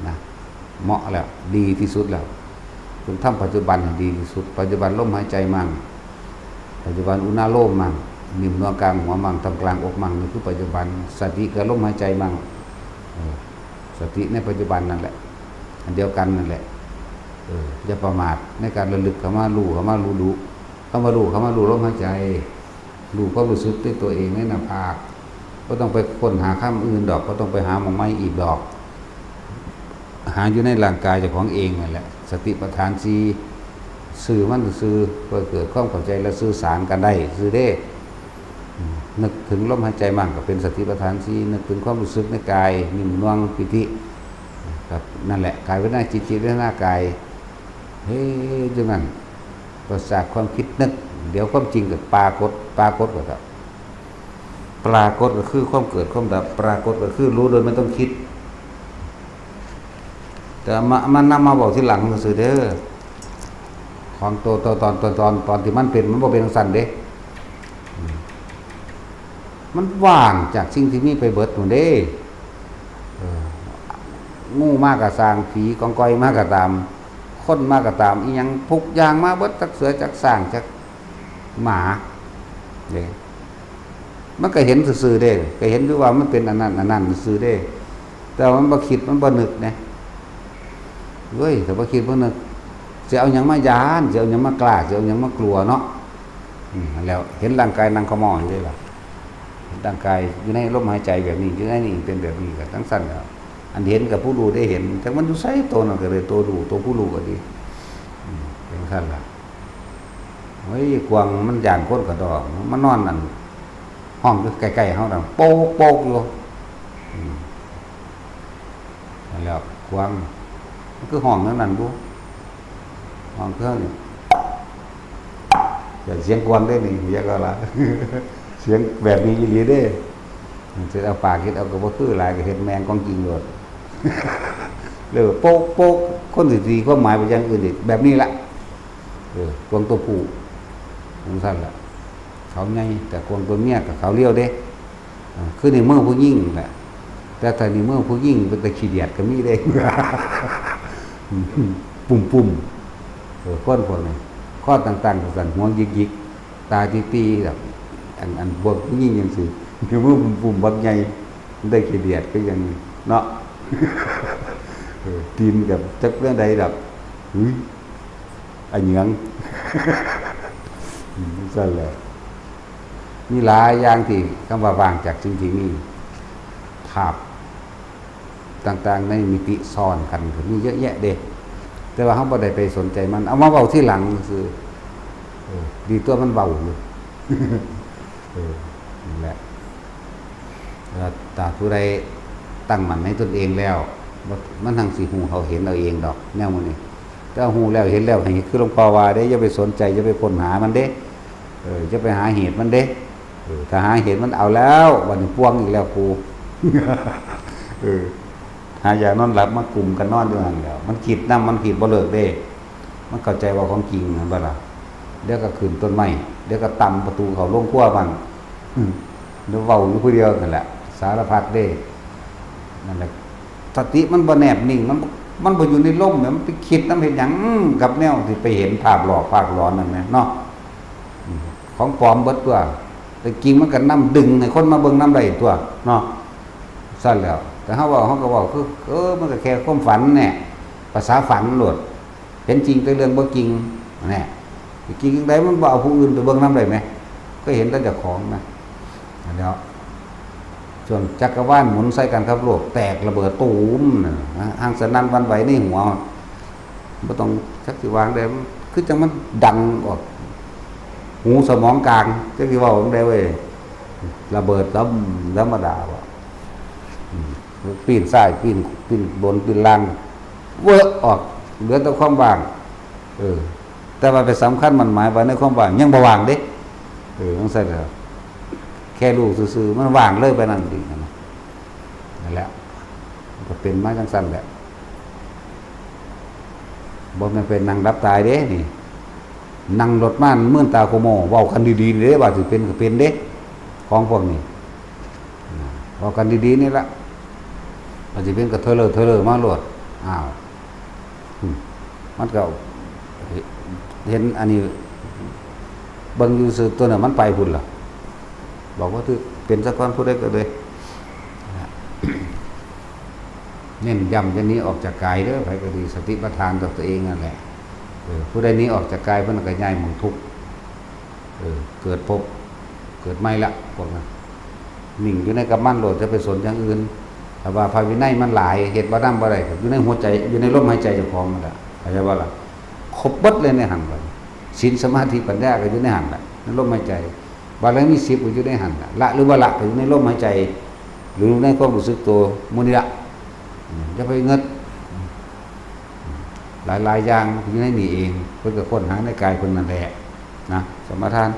นะ เหมาะแล้ว ดีที่สุดแล้ว จงทำปัจจุบันให้ดีที่สุด ปัจจุบันลมหายใจมั่ง ปัจจุบันอุณาโลมมั่ง นิ่มนวลกลางหัวมั่ง ท่ามกลางอกมั่ง นี่คือปัจจุบัน สติกับลมหายใจมั่ง เออ สติในปัจจุบันนั่นแหละ อันเดียวกันนั่นแหละ เออ อย่าประมาทในการระลึกเข้ามา รู้เข้ามา รู้ดู เข้ามารู้ เข้ามารู้ลมหายใจ รู้ความรู้สึกด้วยตัวเองในหน้าผาก บ่ต้องไปค้นหาคำอื่นดอก บ่ต้องไปหาหม่องใหม่อีกดอก หาอยู่ในร่างกายเจ้าของเองนั่นแหละ สติปัฏฐานสี่ ซื่อมันซื่อ เพื่อเกิดความเข้าใจและสื่อสารกันได้ซื่อเด้ อืม นึกถึงลมหายใจมั่งก็เป็นสติปัฏฐานสี่ นึกถึงความรู้สึกในกาย นิ่มนวล ปีติ ครับ นั่นแหละ กายเวทนาจิต จิตเวทนากาย เฮ้ย จั่งนั้น ปราศจากความคิดนึก เดี๋ยวความจริงก็ปรากฏ ปรากฏก็ครับ ปรากฏก็คือความเกิดความดับ ปรากฏก็คือรู้โดยไม่ต้องคิด แต่มา มันนำมาบอกทีหลังซื่อๆ เด้อ ของตัว ตัวตอน ตัวตอน ตอนที่มันเป็น มันบ่เป็นจั่งซั้นเด้ อืม มันว่างจากสิ่งที่มีไปเบิดพุ้นเด้ เออ งูมาก็ซ่าง ผีกองกอยมาก็ตาม คนมาก็ตาม อิหยังทุกอย่างมาเบิด จักเสือ จักช้าง จักหมา เด้ มันก็เห็นซื่อๆ เด้ ก็เห็นอยู่ว่ามันเป็นอันนั้น อันนั้นซื่อๆ เด้ แต่ว่ามันบ่คิด มันบ่นึกนะ เว้ย ถ้าบ่คิดบ่นึก สิเอาหยังมาย้าน สิเอาหยังมากล้า สิเอาหยังมากลัวเนาะ อืม นั่นแหล้ว เห็นร่างกายนั่งขม้ออยู่เด้ล่ะ เห็นร่างกายอยู่ในลมหายใจแบบนี้ อยู่ในนี่เป็นแบบนี้ ก็จั่งซั้นแหล้ว อันเห็นก็ผู้รู้ได้เห็น แต่มันอยู่ไส ตัวนั้นก็เลยตัวรู้ ตัวผู้รู้ก็ดี อืม เป็นจั่งซั้นล่ะ เฮ้ย กวางมันย้านคนกระดอก มันนอนนั่น ห้องอยู่ใกล้ๆ เฮานั่น โป๊กๆ อยู่ อืม นั่นแหล้ว กวาง มันคือห้องแนวนั้นบุ ห้องเครื่องนี่ แต่เสียงกวางได้นี่ เรียกว่าละ เสียงแบบนี้อีหลีเด้ จะเอาปากเฮ็ดเอาก็บ่คือหลาย ก็เฮ็ดแม่งของจริงโลด แล้วโป๊กๆ คนสิตีความหมายไปอย่างอื่นอีก แบบนี้ละ เออ กวางตัวผู้ จั่งซั้นล่ะ เขาใหญ่ แต่กวางตัวเมียก็เขาเรียวเด้ อ่า คือในเมืองผู้หญิงแหละ แต่ถ้าในเมืองผู้หญิงเป็นตาขี้เดียดก็มีเด้ ปุ่มๆ เออ คนพวกนี้ ข้อต่างๆ ก็สั่น หัวหยิกๆ ตาตีๆ แบบ อัน อันพวกผู้หญิงจั่งซี้ ในเมืองปุ่มๆ บักใหญ่ มันได้ขี้เดียดก็ยังเนาะ เออ ตีนกับจักเรื่องใดแบบ เฮ้ย อะหยัง อืม จั่งซั้นแหละ มีหลายอย่างที่คำว่าว่างจากสิ่งที่มี ภาพต่างๆ ในมิติซ้อนกันก็มีเยอะแยะเด้ แต่ว่าเฮาบ่ได้ไปสนใจมัน เอามาเว้าทีหลังซื่อ เออ ดีตัวมันเว้าอยู่ เออ นั่นแหละ เอ่อ ถ้าผู้ใดตั้งมั่นในตนเองแล้ว มัน มันทั้งสิฮู้เขาเห็นเอาเองดอก แนวมื้อนี้ แต่ฮู้แล้วเห็นแล้ว ให้คือหลวงพ่อว่าเด้ อย่าไปสนใจ อย่าไปค้นหามันเด้ เออ อย่าไปหาเหตุมันเด้ เออ ถ้าหาเหตุมันเอาแล้ว บัดนี้ป่วงอีกแล้วกู เออ หายานอนหลับมากุมกันนอนอยู่หั่นแหล้ว มันคิดนำ มันคิดบ่เลิกเด้ มันเข้าใจว่าของจริงหั่นบ่ล่ะ เดี๋ยวก็ขึ้นต้นไม้ เดี๋ยวก็ตำประตูเข้าโรงครัวบ้าง อืม เดี๋ยวเว้าอยู่ผู้เดียวนั่นแหละ สารพัดเด้ นั่นแหละ สติมันบ่แนบนิ่ง มัน มันบ่อยู่ในลมแหม มันไปคิดนำเฮ็ดหยัง อืม กับแนวที่ไปเห็นภาพหลอกภาพหลอนนั่นแหมเนาะ อืม ของปลอมเบิดตัว แต่จริงมันก็นำดึงให้คนมาเบิ่งนำได้ตัวเนาะ ซั่นแล้ว แต่เฮาเว้า เฮาก็เว้าคือ เออ มันก็แค่ความฝันแหละ ภาษาฝันโลด เห็นจริงแต่เรื่องบ่จริง แหน่ จริงจั่งใดมันบ่เอาผู้อื่นไปเบิ่งนำได้แหม ก็เห็นแต่เจ้าของนะ นั่นแหล้ว ช่วงจักรวาลหมุนใส่กันครับ โลกแตกระเบิดตูมน่ะนะ ฮังสนั่นหวั่นไหวในหัว บ่ต้องจักสิวางได้ มันคือจั่งมันดังออก หูสมองกลาง จักสิเว้าจั่งใดเว้ย ระเบิดธรรมดาบ่ อืม ปีนซ้าย ปีน ปีนบน ปีนล่าง เวอะออก เหลือแต่ความว่าง เออ แต่ว่าไปสำคัญมั่นหมายไว้ในความว่าง ยังบ่ว่างเด้ เออ จั่งซั่นแหละ แค่รู้ซื่อๆ มันว่างเลยไปนั่นเองนะ นั่นแหละ มันก็เป็นมาจั่งซั่นแหละ บ่แม่นไปนั่งหลับตายเด้นี่ นั่งรถมามื่นตาโคโม เว้ากันดีๆเด้ ว่าสิเป็นก็เป็นเด้ ของพวกนี้ อ่า เว้ากันดีๆนี่ละ ว่าสิเป็นก็เทอเลอเทอเลอมาโลด อ้าว อืม มันก็เห็นอันนี้ เบิ่งอยู่ซื่อตัวน่ะมันไปพุ้นล่ะ บอกว่าถือเป็นซะก่อนผู้ใดก็เลย เน้นย้ำจะหนีออกจากกายเด้อ ไผก็ดี สติปัฏฐานกับตัวเองนั่นแหละ เออ ผู้ใดหนีออกจากกายเพิ่นก็ย้ายหม่องทุกข์ เออ เกิดภพ เกิดใหม่ละ พวกนั้น นิ่งอยู่ในกำมันโลด จะไปสนอย่างอื่น แต่ว่าพระวินัยมันหลาย เฮ็ดบ่นำบ่ได้ อยู่ในหัวใจ อยู่ในลมหายใจเจ้าของนั่นแหละ เข้าใจบ่ล่ะ ครบเบิดเลยในหั่นบัดนี้ ศีล สมาธิ ปัญญาก็อยู่ในหั่นแหละ ในลมหายใจ บารมี สิบ ก็อยู่ในหั่นแหละ ละหรือบ่ละก็อยู่ในลมหายใจ หรือในความรู้สึกตัวมื้อนี้ละ อืม อย่าไปเงิด หลายๆอย่างอยู่ในนี่เอง เพิ่นก็ค้นหาในกายเพิ่นนั่นแหละ นะ สมาทาน